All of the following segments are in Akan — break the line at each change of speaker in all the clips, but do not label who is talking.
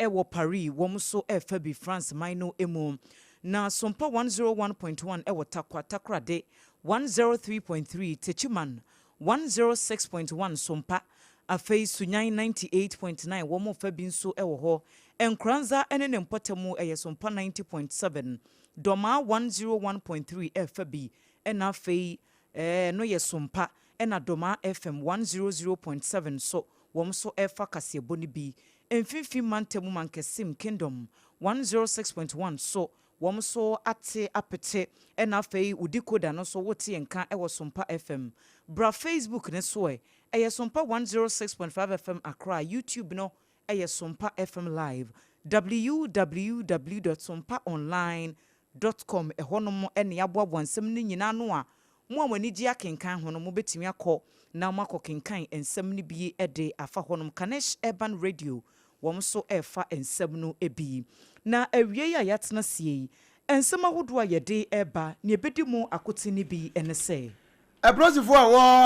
wɔ Paris, wɔn nso refa bi France man no mu. Na Sompa 101.1 wɔ Tarkwa, Takoradi, 103.3, Techiman, 106.1, Sompa, afei Sunyani 98.9, wɔn refa bi nso wɔ hɔ. Nkoranza ne ne mpɔtam yɛ Sompa 90.7, Dormaa 101.3 refa bi, ɛna afei ɛno yɛ Sompa, ɛna Dormaa FM 100.7 nso wɔn nso refa kaseɛbɔ no bi. Mfimfini Mantam Mankasim Kingdom 106.1 so wɔn nso ate apete ɛna afei wo decoder no nso wote yɛn nka wɔ Sompa FM. Bra Facebook no so ɛ, ɛyɛ Sompa 106.5 FM Accra, YouTube no ɛyɛ Sompa FM Live, www dot sompaonline dot com ɛhɔnom na yɛaboaboa nsɛm no nyinaa ano a mo a mo ani gye akenkan ho no mobɛtumi akɔ na moakɔkenkan nsɛm no bi de afa hɔnom. Kanesh Urban Radio wɔn nso refa nsɛm no bi. Na awiei a yɛatena aseɛ yi, nsɛm ahodoɔ a yɛde reba, nea ɛbɛdi mu akoten no bi ne sɛ.
Apolisifoɔ a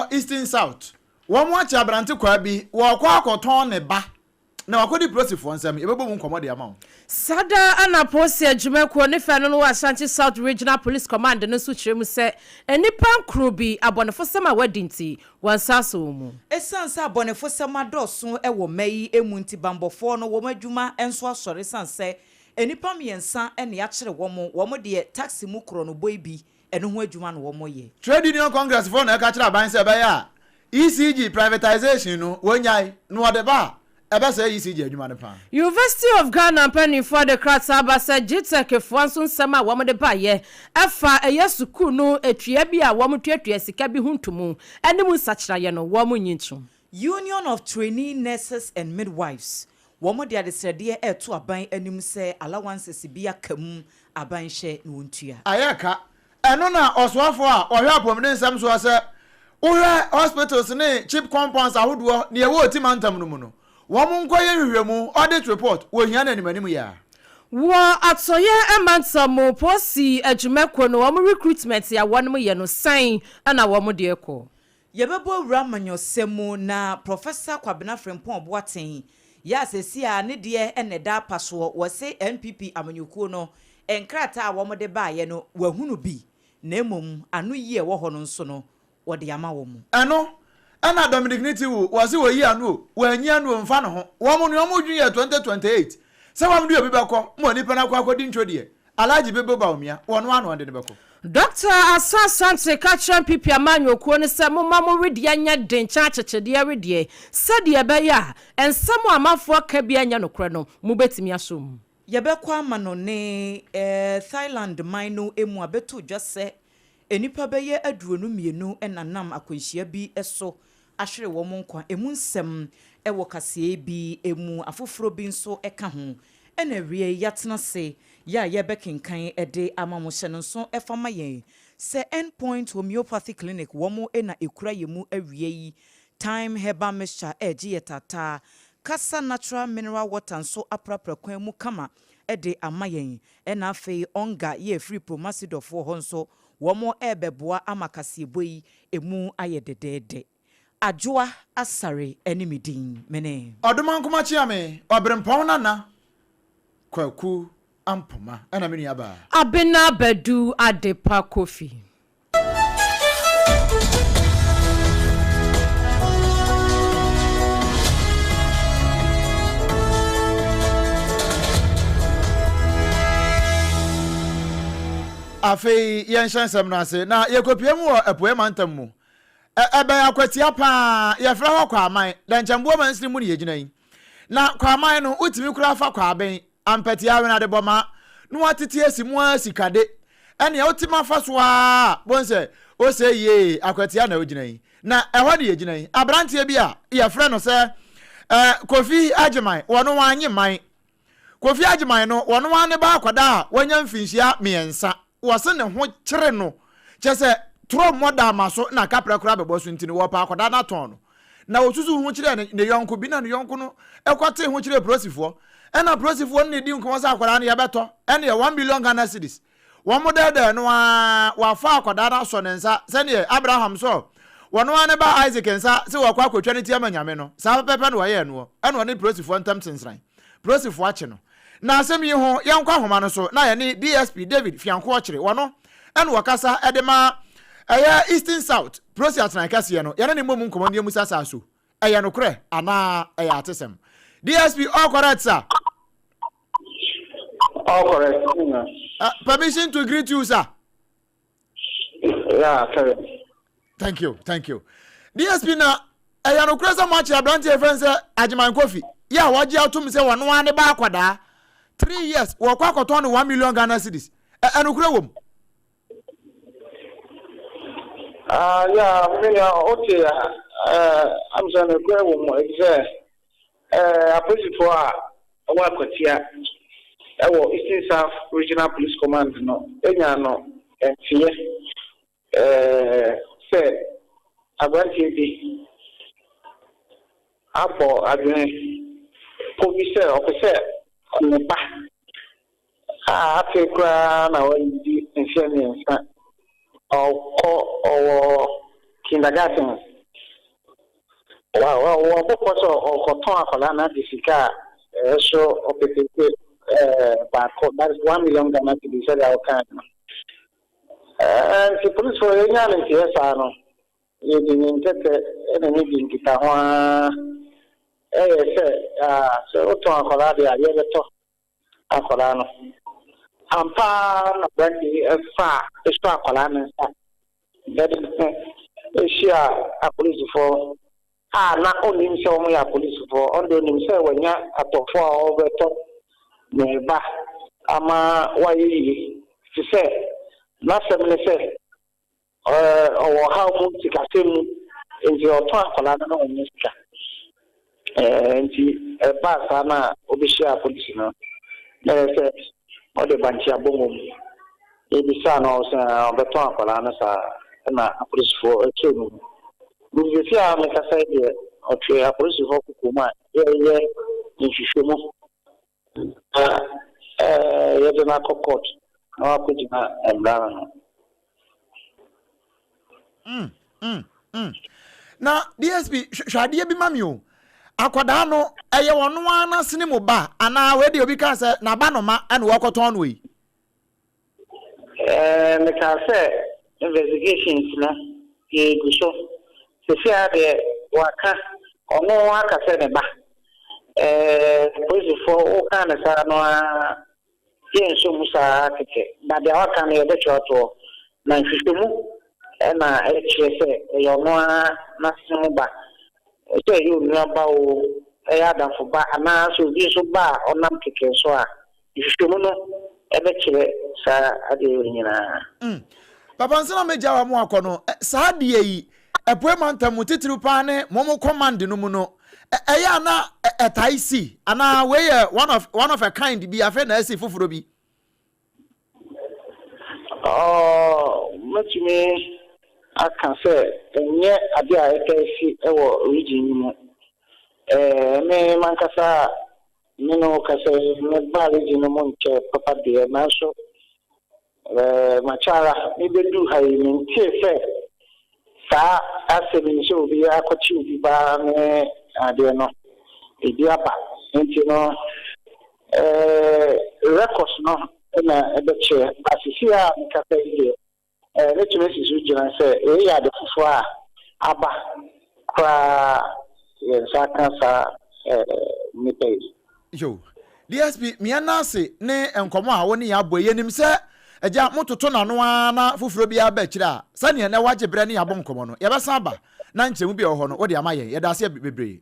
ɛwɔ Eastern South, wɔn akye aberante kwaa bi, wɔrekɔ akɔtɔn ne ba na wakɔdi polisifoɔ nsam. Yɛbɛbɔ mu nkɔmmɔ de ama wo.
Saa da ara na Polisi Adwumakuo ne fɛ no no wɔ Ashanti South Regional Police Command no nso kyerɛ mu sɛ nnipa nkron bi abɔnefosɛm a wɔadi nti, wɔn nsa asɔ wɔn mu.
Esiane sɛ abɔnefosɛm adɔɔso wɔ mma yi mu nti, banbɔfoɔ no wɔn adwuma nso asɔre esiane sɛ nnipa mmiɛnsa na yɛakyere wɔn, wɔn deɛ taxi mu korɔnobɔ yi bi, ɛno ho adwuma na wɔyɛ.
Trade Union Congress foɔ na ɛka kyerɛ aban sɛ ɛbɛyɛ a ECG privatisation no wɔnyae na wɔde ba a ɛbɛsɛe ECG adwuma no paa.
University of Ghana mpanimfoɔ de krataa aba sɛ GTEC foɔ nso nsɛm a wɔde baeɛ ɛfa ɛyɛ sukuu no tua bi a wɔtuatua sika bi ho ntomu ne mu nsakyeraeɛ no wɔn nnye ntom.
Union of Trainee Nurses and Midwives, wɔn de adesrɛdeɛ reto aban anim sɛ allowances bi aka mu, aban hyɛ na wɔntua.
Ayɛ ka. Ɛno na ɔsoafoɔ a ɔhwɛ apɔmuden nsɛm soɔ sɛ wohwɛ hospitals ne chip compounds ahodoɔ nea ɛwɔ Oti mantam no mu no, wɔn nkɔyɛ nhwehwɛmu, audit report, wɔhia no animanim yɛ a.
Wɔ Atɔeɛ mantam mu Posi adwumakuo no wɔn recruitment a wɔnom yɛ no sɛn na wɔn de kɔ?
Yɛbɛbɔ awura amanyɔsɛm mu na Professor Kwabena Frimpong Boateng yɛ a seesei a ne deɛ na ɛda apa soɔ, wɔse NPP amanyɔkuo no nkrataa a wɔde baeɛ no wahunu bi na mmom ano yie a ɛwɔ hɔ no nso no wɔde ama wɔn.
Ɛno ɛna Dominic Nitiwul wɔse wɔyi ano o, wɔanyi ano o mfa ne ho, wɔn nea wɔn dwen yɛ 2028 sɛ wɔn de obi bɛkɔ ma onipa no akɔ akɔdi ntwo deɛ, Alhaji Bebo Bawumia, wɔn ara na wɔde no bɛkɔ.
Dɔkta Asa Asante ka kyerɛ NPP amanyɔkuo no sɛ momma mo wedeɛ nyɛ den kyɛn akyekyedeɛ wedeɛ sɛdeɛ ɛbɛyɛ a nsɛm a amanfoɔ ka biara nyɛ nokorɛ no mobɛtumi asɔ mu.
Yɛbɛkɔ ama no ne Thailand man no mu abɛto dwa sɛ nnipa bɛyɛ 22 na nam akwanhyia bi so ahwere wɔn nkwa. Emu nsɛm wɔ kaseɛ bi mu, afoforɔ bi nso ka ho. Ɛna awiei yɛatena ase yɛ a yɛrebɛkenkan de ama mo. Hyɛ no nso fa ma yɛn sɛ End Point Homeopathy Clinic wɔn na ɛkura yɛn mu awia yi. Thyme Herbal Mixture regye yɛ taataa. Kasa Natural Mineral Water nso aprapra kwan mu kama de ama yɛn. Ɛna afei Onga yɛ ɛfiri Promasidɔfoɔ hɔ nso wɔn rebɛboa ama kaseɛbɔ yi ɛmu ayɛ dɛdɛɛdɛ. Adwoa Asare ne me din. Me ne.
Ɔdomankoma Kyeame, Ɔberempɔn Nana Kwaku Ampoma ɛna me nua baa.
Abena Badu Adepa Kofi.
Afei yɛnhyɛ nsɛm no ase na yɛkɔpue mu wɔ Apueɛ Mantam mu. Ɛbɛn Akwatia paa, yɛfrɛ hɔ Kwaman, Dɛnkyɛmboɔ mansini mu na yɛgyina yi. Na Kwaman no, wotumi koraa fa Kwaben, Ampɛtea, Awenadebɔmaa, na wɔatete asi mu ara Sikade. Ɛnea wote ma fa so ara a, bohu sɛ ose yee, Akwatia na wogyina yi. Na ɛhɔ na yɛgyina yi. Aberanteɛ bi a yɛfrɛ no sɛ eh, Kofi Agyeman, wɔno wanye man. Kofi Agyeman no, wɔno ara ne ba akwadaa a wanya mfinhyia mmiɛnsa. Wɔse ne ho kyere no, kyerɛ sɛ toro mmɔ da ama so na kaprɛ koraa bɛbɔ so nti no, wɔpɛ akwadaa no atɔn no. Na osusuw ho kyerɛɛ ne ne yɔnko bi na ne yɔnko no kɔtee ho kyerɛɛ polisifoɔ. Ɛna polisifoɔ no na edi nkɔmmɔ sɛ akwadaa no yɛbɛtɔ, ɛneɛ 1 billion Ghana cedis. Wɔn dɛɛdɛɛ no ara, wɔafa akwadaa no asɔ ne nsa sɛdeɛ Abraham sɔɔ wɔn ara ne ba Isaac nsa sɛ wɔakɔ akɔtwa ne ti ama Nyame no, saa pɛpɛɛpɛ na wɔyɛɛ noɔ. Ɛna ɔne polisifoɔ ntam sensran. Polisifoɔ akye no. Na asɛm yi ho, yɛnkɔ ahoma no so na yɛne DSP David Fianko Ɔkyere, wɔno ɛna wɔkasa de ma ɛyɛ Eastern South Polisi atenae kɛseɛ no, yɛne no mmɔ mu nkɔmmɔ na yɛmmisa sɛ aso ɛyɛ nokorɛ anaa ɛyɛ atesɛm. DSP, all correct sir?
All correct.
Permission to greet you sir?
Yeah, sorry.
Thank you, thank you. DSP na ɛyɛ nokorɛ sɛ moakye aberanteɛ fɛn sɛ Agyeman Kofi yɛ a wagye atom sɛ wɔno ara ne ba akwadaa 3 years wɔkɔ akɔtɔn no 1 million Ghana cedis. Ɛnokorɛ wɔ mu?
Ah, yeah, me nua wote am sɛ nokorɛ wɔ mu ɛfiri sɛ apolisifoɔ a ɛwɔ Akwatia ɛwɔ Eastern South Regional Police Command no enya no nteɛ sɛ aberanteɛ bi abɔ adwene po bi sɛ ɔpɛ sɛ ne ba a afei koraa na wadi mfeɛ 3, ɔkɔ ɔwɔ kindergarten, wɔbɔ pɔ sɛ ɔkɔtɔn akwadaa no agye sika a ɛso ɔpepete 1, that is 1 million Ghana cedis, sɛdeɛ wɔkaa no. Nti polisifoɔ yɛnya no nteɛ saa no, yɛdi ne ntɛtɛ ɛna ne di nkitaho ara ɛyɛ sɛ sɛ wotɔn akwadaa deɛ a, yɛbɛtɔ akwadaa no ampa. Na aberante yi ɛfa ɛsɔ akwadaa no nsa yɛde ne ho ahyia apolisifoɔ a na ɔnnim sɛ wɔn yɛ apolisifoɔ. Ɔno deɛ ɔnim sɛ wɔanya atɔfoɔ a wɔbɛtɔ ne ba ama wayɛ yie, te sɛ n'asɛm ne sɛ ɔwɔ ɔhaw mu sikasɛm mu, nti ɔtɔn akwadaa no na ɔnyɛ sika. Nti ɛbaa saa na ɔbɛhyia apolisi no na ɛyɛ sɛ ɔde bankye abɔ mu ebisaa no sɛ ɔbɛtɔn akwadaa no saa, ɛna apolisifoɔ akyerɛ no mu. Nti sisi a mekasa yi deɛ, ɔtwe apolisifoɔ koko mu a yɛyɛ nhwehwɛmu na yɛde no akɔ court na wakɔgyina mmara no.
Na DSP, hwɛ adeɛ bi ma mi o. Akwadaa no, ɛyɛ wɔn ara n'asene mu ba anaa wei deɛ obi kaa sɛ n'aba no ma ɛna wɔkɔtɔn no yi?
Mekaa sɛ investigations no yɛgu so. Sisi a deɛ waka, ɔno aka sɛ ne ba. Polisifoɔ woka ne saa no ara, yɛnso mu saa kɛkɛ na deɛ waka no yɛbɛtwerɛ toɔ na nhwehwɛmu ɛna ɛkyerɛ sɛ ɛyɛ ɔno ara n'asene mu ba, sɛ ɛyɛ onua ba o, ɛyɛ adamfo ba, anaasɛ obi nso ba a ɔnam kɛkɛ so a, nhwehwɛmu no ɛbɛkyerɛ saa adeɛ wɔ nyinaa.
Papa, nsa na megya wa mo akɔ no, saa adeɛ yi ɛpoe mantam mu titiriw paa ne mo mo command no mu no, ɛyɛ ana ɛtae si anaa wei yɛ one of a kind bi afei na ɛsi foforɔ bi?
Mɛtumi aka sɛ ɛnyɛ adeɛ a ɛtae si wɔ region yi mu. Me mankasa a me ne wo kasa yi, mebaa region no mu nkyɛ papa deɛ, nanso makyɛ ara mebɛduu ha yi, mentee sɛ saa asɛm yi sɛ obi akɔkye obi baa ne adeɛ no ebi aba. Nti no records no na ɛbɛkyerɛ ba. Sisi a mekasa yi deɛ, mɛtumi asi so gyina sɛ ɛyɛ yɛ ade foforɔ a aba koraa yɛn nsa ka saa nnipa yi.
Yo, DSP, mmea n'ase ne nkɔmɔ a wo ne yɛ abɔ yi, yɛnim sɛ agya mototo n'ano ara na foforɔ bi aba akyire a, sɛneɛ nɛ wagye berɛ ne yɛabɔ nkɔmɔ no, yɛbɛsan aba na nkyerɛmu bi a ɛwɔ hɔ no wode ama yɛn. Yɛda aseɛ bebree.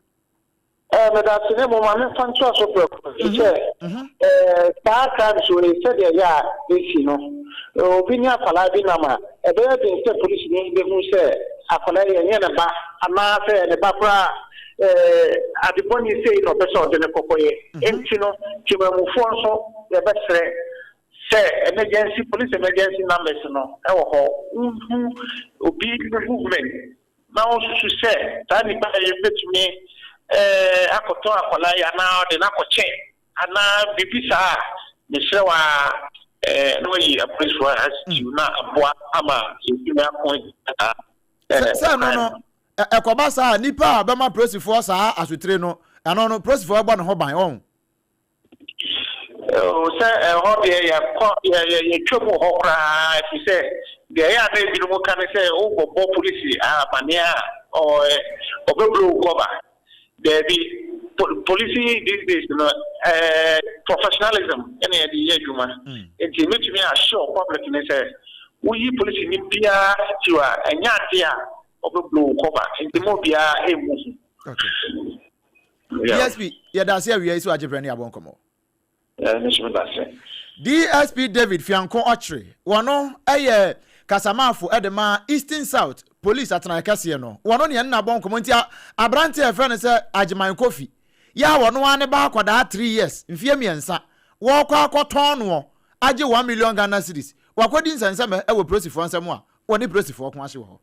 Meda ase, ne mo ma memfa ntoa so prɛko sɛ saa crimes wei, sɛdeɛ ɛyɛ a ɛsi no, obi ne akwadaa bi nam a, ɛbɛyɛ den sɛ polisini bɛhu sɛ akwadaa yi ɛnyɛ ne ba, anaasɛ ɛyɛ ne ba koraa ade bɔne sei na ɔpɛ sɛ ɔde ne kɔkɔyɛ. Nti no temamufoɔ nso yɛbɛsrɛ sɛ emergency police emergency numbers no ɛwɔ hɔ. Wohu obi movement na wosusu sɛ saa nipa yi bɛtumi akɔtɔ akwadaa yi anaa ɔde no akɔkyɛ anaa biribi saa a, mesrɛ wo a na wayi apolisifoɔ asitiw na aboa ama yɛtumi ako
saa. Sɛ ɛno no ɛkɔba saa, nipa a bɛma polisifoɔ saa asotire no, ɛno no polisifoɔ bɛbɔ ne ho ban wɔn.
Oh, sɛ ɛhɔ deɛ yɛkɔ yɛ yɛ yɛtwam wɔ hɔ koraa ɛfiri sɛ deɛ ɛyɛ a na ebinom ka ne sɛ wokɔbɔ polisi amaneɛ a ɔɛ ɔbɛblo wo kɔba. Daabi, po polisi these days no ɛɛ professionalism ɛna yɛde yɛ adwuma. Nti mɛtumi assure public ne sɛ woyi polisini biara titiriw a ɛnyɛ adeɛ a ɔbɛblo wo kɔba. Nti ma obiara ɛmmu hu.
Okay. DSP, yɛda ase awia yi so agye berɛ ne abɔ nkɔmmɔ. DSP David Fianko Ɔkyere, wɔno yɛ kasamafo de ma Eastern South Police atenaeɛ kɛseɛ no. Wɔno ne yɛne no abɔ nkɔmmɔ nti aberanteɛ a yɛfrɛ no sɛ Agyeman Kofi yɛ a wɔno ara ne ba akwadaa 3 years, mfeɛ mmiɛnsa, wɔrekɔ akɔtɔn noɔ agye 1 million Ghana cedis. Wakɔdi nsɛnsɛmɛ wɔ polisifoɔ nsam a wɔne polisifoɔ ko ahye wɔ hɔ.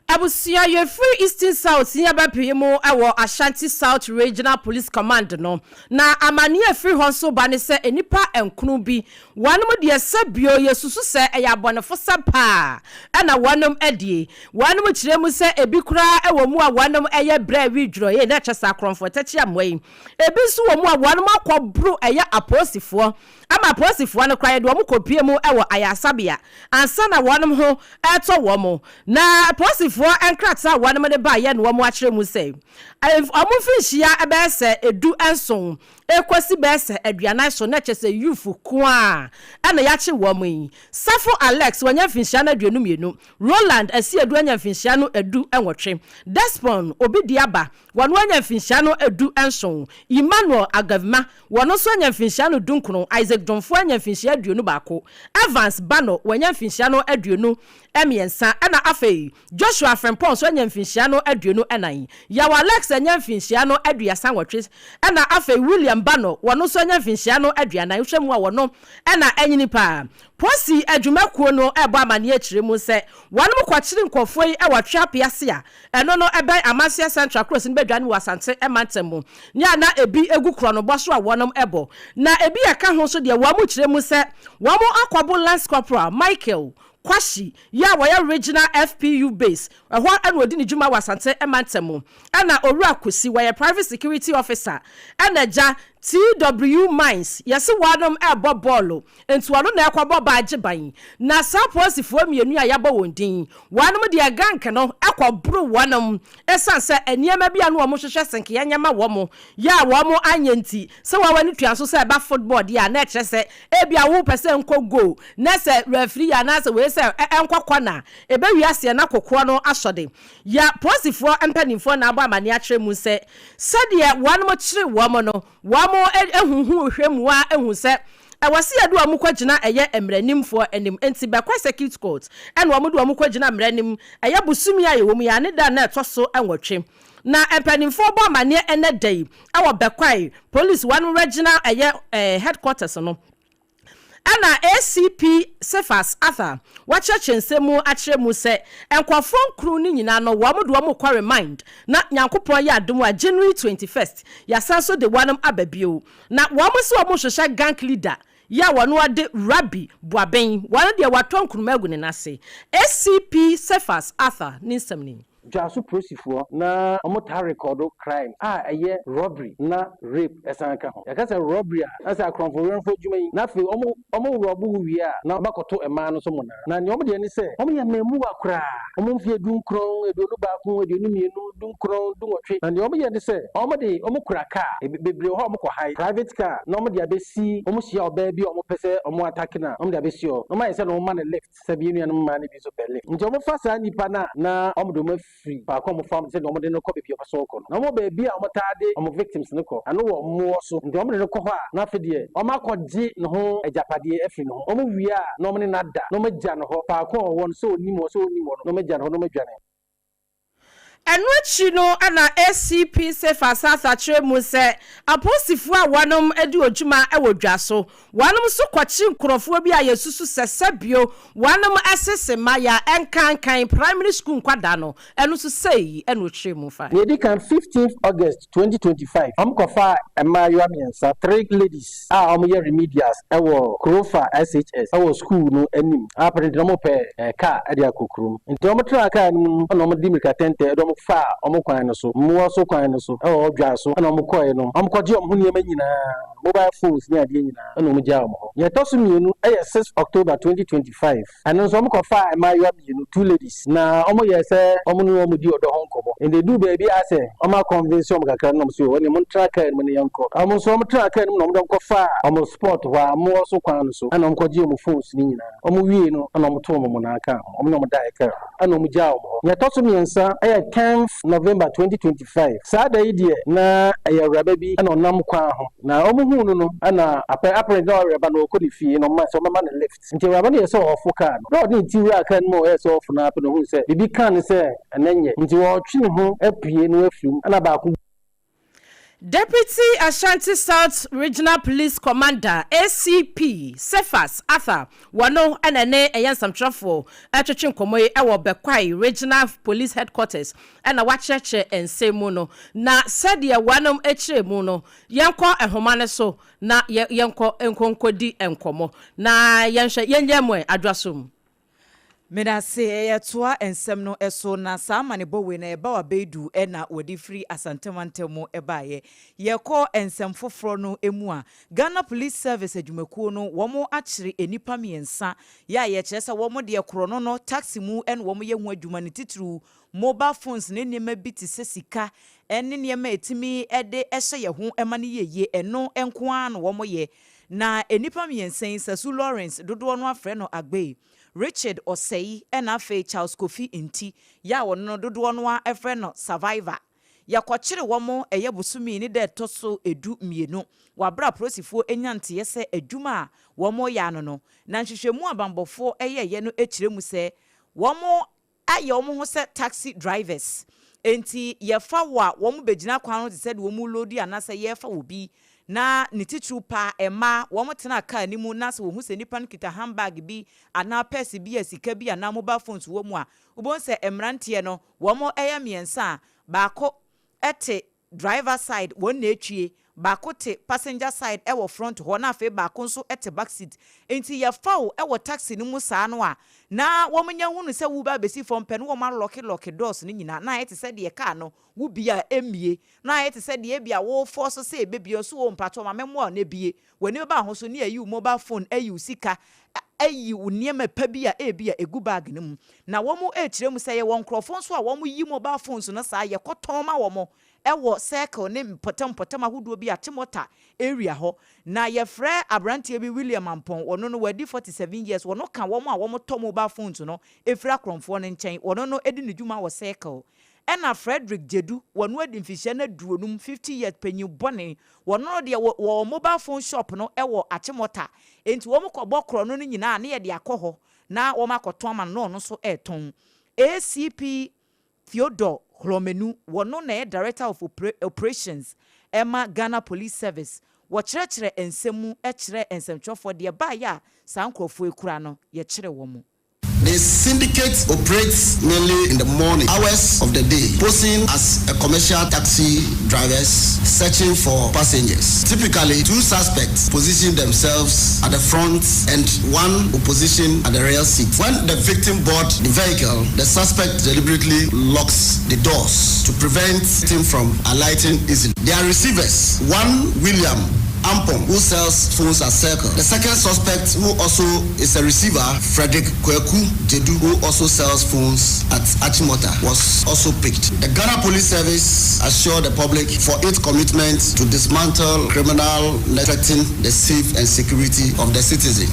Abusua, Yɛfiri Eastern South yi abɛpue mu wɔ Ashanti South Regional Police Command no, na amaneɛ a ɛfiri hɔ nso ba ne sɛ nnipa nkron bi, wɔnom deɛ sɛ bio yɛsusu sɛ ɛyɛ abɔnefosɛm paa na wɔnom adie. Wɔnom kyerɛ mu sɛ ebi koraa wɔ mu a wɔnom yɛ brɛ wi dworɔyɛ na ɛkyɛ sɛ akorɔmfoɔ tɛkye amoa yi. Ebi nso wɔ mu a wɔnom akɔboro ɛyɛ apolisifoɔ ama apolisifoɔ no koraa yɛde wɔn kɔpue mu wɔ ayaresabea ansa na wɔn ho retɔ wɔn. Na apolisifoɔ nkrataa a wɔn de baeɛ na wɔakyerɛ mu sɛ wɔn mfirinhyia bɛyɛ sɛ 17 rekɔsi bɛyɛ sɛ 40 so, na kyerɛ sɛ youth ko ara na yɛakye wɔn yi. Safo Alex wanya mfinhyia no 22, Roland Asiedu anya mfinhyia no 18, Despon Obidiaba Wɔn anya mfinhyia no 17, Emmanuel Agavima, wɔn nso anya mfinhyia no 19, Isaac Domfoɔ anya mfinhyia 21, Evans Bano wanya mfinhyia no 23, ɛna afei Joshua Frimpong nso anya mfinhyia no 24, Yaw Alex anya mfinhyia no 38, ɛna afei William Bano wɔn nso anya mfinhyia no 40, wohwɛ mu a wɔn na anyini paa. Posi adwumakuo no rebɔ amaneɛ kyerɛ mu sɛ wɔnom kɔkyere nkurɔfoɔ yi wɔ Tweape ase a Ɛno no ɛbɛn Amanseɛ Central Kurosi no bɛdwane wɔ Asante mantam mu ne a na ebi gu korɔnobɔ so a wɔnom bɔ. Na ebi a ɛka ho nso deɛ wɔn kyerɛ mu sɛ wɔn akɔbo Lance Corporal Michael Kwashi yi a wɔyɛ Regional FPU Base ɛhɔ na ɔdi ne dwuma wɔ Asante mantam mu. Ɛna Owura Kusi wɔyɛ Private Security Officer ɛna agya TW Mines yɛse wɔnom ɛbɔ bɔɔlo Nti ɔno na ɛkɔbɔ baa gye ban. Na saa apolisifoɔ mmienu a yɛabɔ wɔn din yi, wɔnom deɛ gank no kɔ boro wɔnom ɛsiane sɛ nneɛma bi a na wɔn hwehwɛ senkeɛ nyɛ ma wɔn yɛ a wɔn anyɛ nti. Sɛ wɔn ani tua so sɛ ɛba football deɛ a na ɛkyerɛ sɛ ebia wo pɛ sɛ nkɔ goal na sɛ referee yɛ anaasɛ wei sɛ ɛnkɔ corner a, ɛbɛwie aseɛ na kokoɔ no asɔ de. Yɛ apolisifoɔ mpanimfoɔ na abɔ amaneɛ akyerɛ mu sɛ sɛdeɛ wɔnom kyere wɔn no, Wɔahuhu hwɛ mu ara ahu sɛ ɛwɔ sɛ yɛde wɔn kɔgyina ɛyɛ mmaranimfoɔ anim. Enti Bɛkwae Circuit Court na wɔde wɔn kɔgyina mmara anim. Ɛyɛ bosome a yɛwɔ mu yi ara ne da a na ɛtɔ so nwɔtwe. Na mpanimfoɔ bɔ amaneɛ ɛnnɛ da yi wɔ Bɛkwae Police wɔn Regional ɛyɛ Headquarters no. Ɛna ACP Cephas Arthur wakyerɛkyerɛ nsɛm mu akyerɛ mu sɛ nkorɔfoɔ nkron no nyinaa no wɔn de wɔn rekɔ remind na Nyankopɔn yɛ adom a January 21st yasan so de wɔnom aba bio. Na wɔn se wɔn rehwehwɛ gank leader yi a wɔn ɔde Rabbi Boaben wɔn deɛ watɔ nkruma agu ne nan ase. ACP Cephas Arthur ne nsɛm ni.
Dwaso polisifoɔ na wɔn taa rekɔdo crime a ɛyɛ robbery na rape ɛsan ka ho. Yɛka sɛ robbery a na sɛ akorɔmfo werɛmfo adwuma yi na afei wɔn wɔn rɔbo wo wie a na wɔakɔto mmaa no nso monaa. Na nea wɔn deɛ ne sɛ wɔn yɛ mmaamua koraa, wɔn mfeɛ dunkron, 21, 22, dunkron, dunwɔtwe. Na nea wɔn yɛ ne sɛ wɔn de wɔn kura car, ebi bebree wɔ hɔ a wɔn kɔ hae private car na wɔn de abɛsi, wɔn hyia ɔbaa bi a wɔn pɛ sɛ wɔn atake no a wɔn de abɛsi hɔ na wɔn ayɛ sɛ na wɔn ma no lift. Sɛbi yɛn nuanom mmaa no bi nso pɛ lift. Nti wɔfa saa nnipa no a na wɔde wɔn afiri faako a wɔfa wɔn sɛdeɛ wɔde no kɔ baabi a wɔpɛ sɛ wɔkɔ no. Na wɔwɔ baabi a wɔtaa de wɔn victims no kɔ. Ɛno wɔ mmoɔ so. Nti wɔde no kɔ hɔ a na afei deɛ wɔakɔgye ne ho agyapadeɛ afiri ne ho. Wɔwie a na wɔne no ada na wɔagya no hɔ faako a ɔwɔ no sɛ ɔnim hɔ sɛ ɔnnim hɔ no na wɔagya no hɔ na wɔadwane.
Ɛno akyi no na ACP Cephas Arthur kyerɛ mu sɛ apolisifoɔ a wɔnom di odwuma wɔ dwa so, wɔnom nso kɔkye nkorɔfoɔ bi a yɛsusu sɛ sɛbio wɔnom sese mmayaa ɛnkankan primary school nkwadaa no, ɛno nso sei na ɔkyerɛ mu fae.
Nea edi kan, fifteenth August, 2025, wɔkɔfaa mmaayewa mmiɛnsa, three ladies, a wɔyɛ remedials wɔ Kurofa SHS wɔ sukuu no anim. Apparently na wɔpɛ car de akɔ kurom. Nti wɔtenaa car no mu na wɔde mmirika tɛntɛ de wɔn faa wɔn kwan no so, mmoa so kwan no so wɔ dwa so na wɔkɔe no, wɔkɔgye wɔn ho nneɛma nyinaa. mobile phones ne adeɛ nyinaa ɛna wɔn gyaa wɔn hɔ. Nea ɛtɔ so mmienu yɛ 6 October 2025, ɛno nso wɔkɔfaa mmaayewa mmienu, two ladies, na wɔyɛɛ sɛ wɔn ne wɔn redi ɔdɔ ho nkɔmmɔ. Nti ɛduu baabi a asɛ wɔn akɔnvinse wɔn kakra no na wɔn se o ɛneɛ montena kaa no mu na yɛnkɔ. Wɔn nso wɔtenaa kaa no mu na wɔde wɔn kɔfaa wɔn spot hɔ a wɔwɔ so kwan no so ɛna wɔkɔgyee wɔn phones no nyinaa. Wɔn wiei no ɛna wɔtoo wɔn mmonnaa kaa ho, wɔn ne wɔn daeɛ kaa mu ɛna wɔgyaa wɔn hɔ. Nea ɛtɔ so mmiɛnsa yɛ tenth November 2025, saa da yi deɛ na ɛyɛ awuraba bi na ɔnam kwan ho na wɔhuu no no ɛna apɛ apparently na ɔreba na ɔrekɔ ne fie na wɔmaa sɛ wɔmmɛma no lift. Nti awuraba no yɛɛ sɛ ɔrefo kaa no. Berɛ a ɔde ne ti wuraa kaa no mu a ɔyɛɛ sɛ ɔrefo no ara pɛ na ɔhuu sɛ biribi kaa no sɛ ɛnɛ nyɛ. Nti ɔretwe ne ho apue na wafiri mu ɛna baako.
Deputy Ashanti South Regional Police Commander, ACP, Cephas Arthur, wɔno na ɛne ɛyɛ nsɛmtwerɛfoɔ retwetwe nkɔmmɔ yi wɔ Bekwai Regional Police Headquarters na wakyerɛkyerɛ nsɛm mu no. Na sɛdeɛ wɔnom kyerɛɛ mu no, yɛnkɔ nhoma no so na yɛnkɔ nkɔnkɔdi nkɔmmɔ na yɛnhwɛ, yɛnyɛ mo ɛ, adwaso mu.
Medase, yɛtoa nsɛm no so na saa amanebɔ wei no ɛba w'abɛɛdu na wɔde firi Asante mantam mu baeɛ. Yɛkɔ nsɛm foforɔ no mu a, Ghana Police Service adwumakuo no wɔn akyere nnipa mmiɛnsa yɛ a yɛkyerɛ sɛ wɔn deɛ korɔno no taxi mu na wɔn yɛ ho adwuma ne titiriw mobile phones ne nneɛma bi te sɛ sika ne nneɛma a ɛtumi de hyɛ yɛn ho ma no yɛ yie ɛno nko ara na wɔn yɛ. Na nnipa mmiɛnsa yi Sasu Lawrence dodoɔ no ara frɛ no Agbey, Richard Osei ɛna afei Charles Kofi Nti yɛ a wɔno no dodoɔ no ara frɛ no Survivor. Yɛkɔkyere wɔn ɛyɛ bosome yi ne da ɛtɔ so 12 wɔ aberɛ a apolisifoɔ nya nteɛ sɛ adwuma a wɔreyɛ ano no, na nhwehwɛmu a banbɔfoɔ yɛeɛ no kyerɛ mu sɛ wɔn ayɛ wɔn ho sɛ taxi drivers. Enti yɛfa wo a, wɔn bɛgyina kwan ho te sɛ deɛ wɔn reloadi anaasɛ yɛrefa obi. Na ne titiriw paa, mmaa, wɔn tena car no mu na sɛ wɔhu sɛ nipa no kita handbag bi anaa purse bi a sika bi anaa mobile phones wɔ mu a, wobɛhu sɛ mmeranteɛ no, wɔn yɛ mmiɛnsa a, baako te driver side wɔn na etwie, baako te passenger side wɔ front hɔ na afei baako nso te back seat. Nti yɛfa wo wɔ taxi no mu saa no a, na wɔn nya hunu sɛ woreba abɛsi fam pɛ na wɔn alɔke lɔke doors no nyinaa na ayɛ te sɛ deɛ car no wo bie a ɛmmie, na ayɛ te sɛ deɛ ebia wo force sɛ ɛbɛbie nso oo mpakyɛw ma memmoa wo na ɛbie. W'ani bɛba ho so ne ayi wo mobile phone, ayi wo sika, ayi wo nneɛma pa bi a ebia ɛgu bag no mu. Na wɔrekyerɛ mu sɛ yɛwɔ nkurɔfoɔ nso a wɔyi mobile phones no saa, yɛkɔtɔn ma wɔn wɔ circle ne mpɔtam mpɔtam ahodoɔ bi a Achimota area hɔ. Na yɛfrɛ aberanteɛ bi William Ampong, ɔno no wadi 47 years, ɔno ka wɔn a wɔtɔ mobile phones no firi akorɔmfoɔ no nkyɛn, ɔno no di ne dwuma wɔ circle. Ɛna Frederick Gyedu, wɔno adi mfihyia no aduonum, 50 years, panyin bɔne, wɔno no deɛ wɔ wɔwɔ mobile phone shop no wɔ Achimota, enti wɔn kɔ bɔ korɔno no nyinaa a na yɛde akɔ hɔ na wɔn akɔtɔn ama no na ɔno nso retɔn. ACP Theodore Hlomenu, wɔno na ɛyɛ Director of Operations ma Ghana Police Service, wɔkyerɛkyerɛ nsɛm mu kyerɛɛ nsɛmtwerɛfoɔ deɛ ɛbaeɛ a saa nkorɔfoɔ yi kura no yɛkyere wɔn.
The syndicate operates mainly in the morning hours of the day, posing as a commercial taxi drivers searching for passengers. Typically, two suspects position themselves at the front and one opposition at the rear seat. When the victim board the vehicle, the suspect deliberately locks the doors to prevent him from alighting easily. Their receivers, one William Ampong, who sells phones at Circle. The second suspect, who also is a receiver, Frederick Kweku Jedu, who also sells phones at Achimota, was also picked. The Ghana Police Service assured the public for its commitment to dismantle criminal threatening the safe and security of the citizen.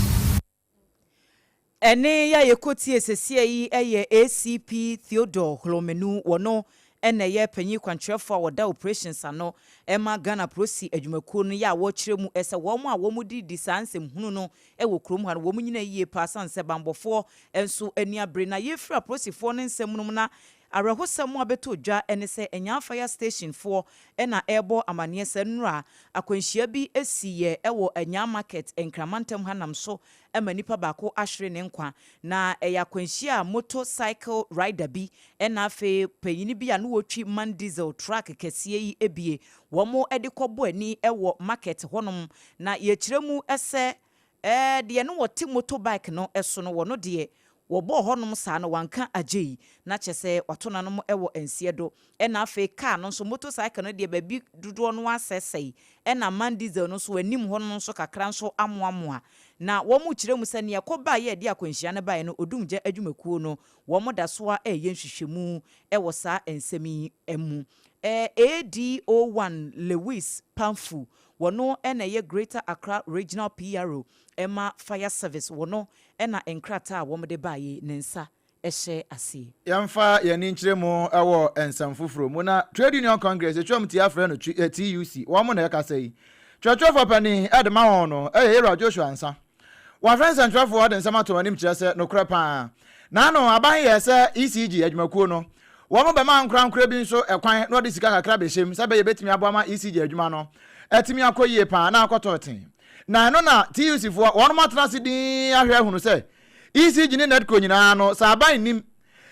Ɛnne yi a yɛkɔtie seesei yi yɛ ACP Theodore Hlomenu, wɔno na ɛyɛ panyin kwankyerɛfoɔ a wɔda operations ano ma Ghana Prosi adwumakuo no yɛ a wɔrekyerɛ mu sɛ wɔn a wɔn di saa nsɛm hunu no wɔ kurom ha no wɔn nyina yie paa sane sɛ banbɔfoɔ nso ani abere na yɛfiri apolisifoɔ no nsɛm no mu na awerɛhosɛm a bɛtɔ dwa ne sɛ Anyaa Fire Station foɔ na ɛrebɔ amaneɛ sɛ nnora akwanhyia bi siiɛ wɔ Anyaa Market Nkramantam ha nam so ma nipa baako ahwere ne nkwa. Na ɛyɛ akwanhyia a motor cycle rider bi na afei panyin bi a na ɔretwi man diesel truck kɛseɛ yi bie wɔn de kɔbɔ ani wɔ market hɔnom. Na yɛkyerɛ mu sɛ deɛ na ɔte motor bike no so no wɔno deɛ Wɔbɔɔ hɔnom saa no wanka agyei na kyerɛ sɛ wato n'anom wɔ nseɛ do. Ɛna afei car no nso motorcycle no deɛ baabi dodoɔ no asɛesɛe ɛna man diesel no nso anim hɔ no nso kakra nso amoamoa. Na wɔrekyerɛ mu sɛ nea ɛkɔbaeɛ a ɛde akwanhyia no baeɛ no Odumgya adwumakuo no wɔn da so ara reyɛ nhwehwɛmu wɔ saa nsɛm yi mu. ADO1 Lewis Pamfu, wɔno na ɛyɛ Greater Accra Regional PRO ma Fire Service, wɔno na nkrataa a wɔde baeɛ yi ne nsa hyɛ aseɛ.
Yɛmfa yɛn ani nkyerɛ mu wɔ nsɛm foforɔ mu na Trade Union Congress, ɛtwam tia frɛ no TUC, wɔn na ɛkasa yi. Twerɛtwerɛfoɔ panin de ma wɔn no yɛ Yewura Joshua Ansah. Wɔafrɛ nsɛntwerɛfoɔ de nsɛm ato wɔn anim kyerɛ sɛ nokorɛ pa ara na ano aban yɛɛ sɛ ECG adwumakuo no wɔn bɛma ankorankorɛ bi nso kwan na wɔde sika kakra bɛhyɛ mu sɛ ɛbɛyɛ ɛbɛtumi aboa ma ECG adwuma no atumi akɔ yie pa ara na akɔtɔ ten. Na ɛno na TUC foɔ wɔnom atena ase dinn ahwɛ ahunu sɛ ECG ne NEDCO nyinaa no sɛ aban nnim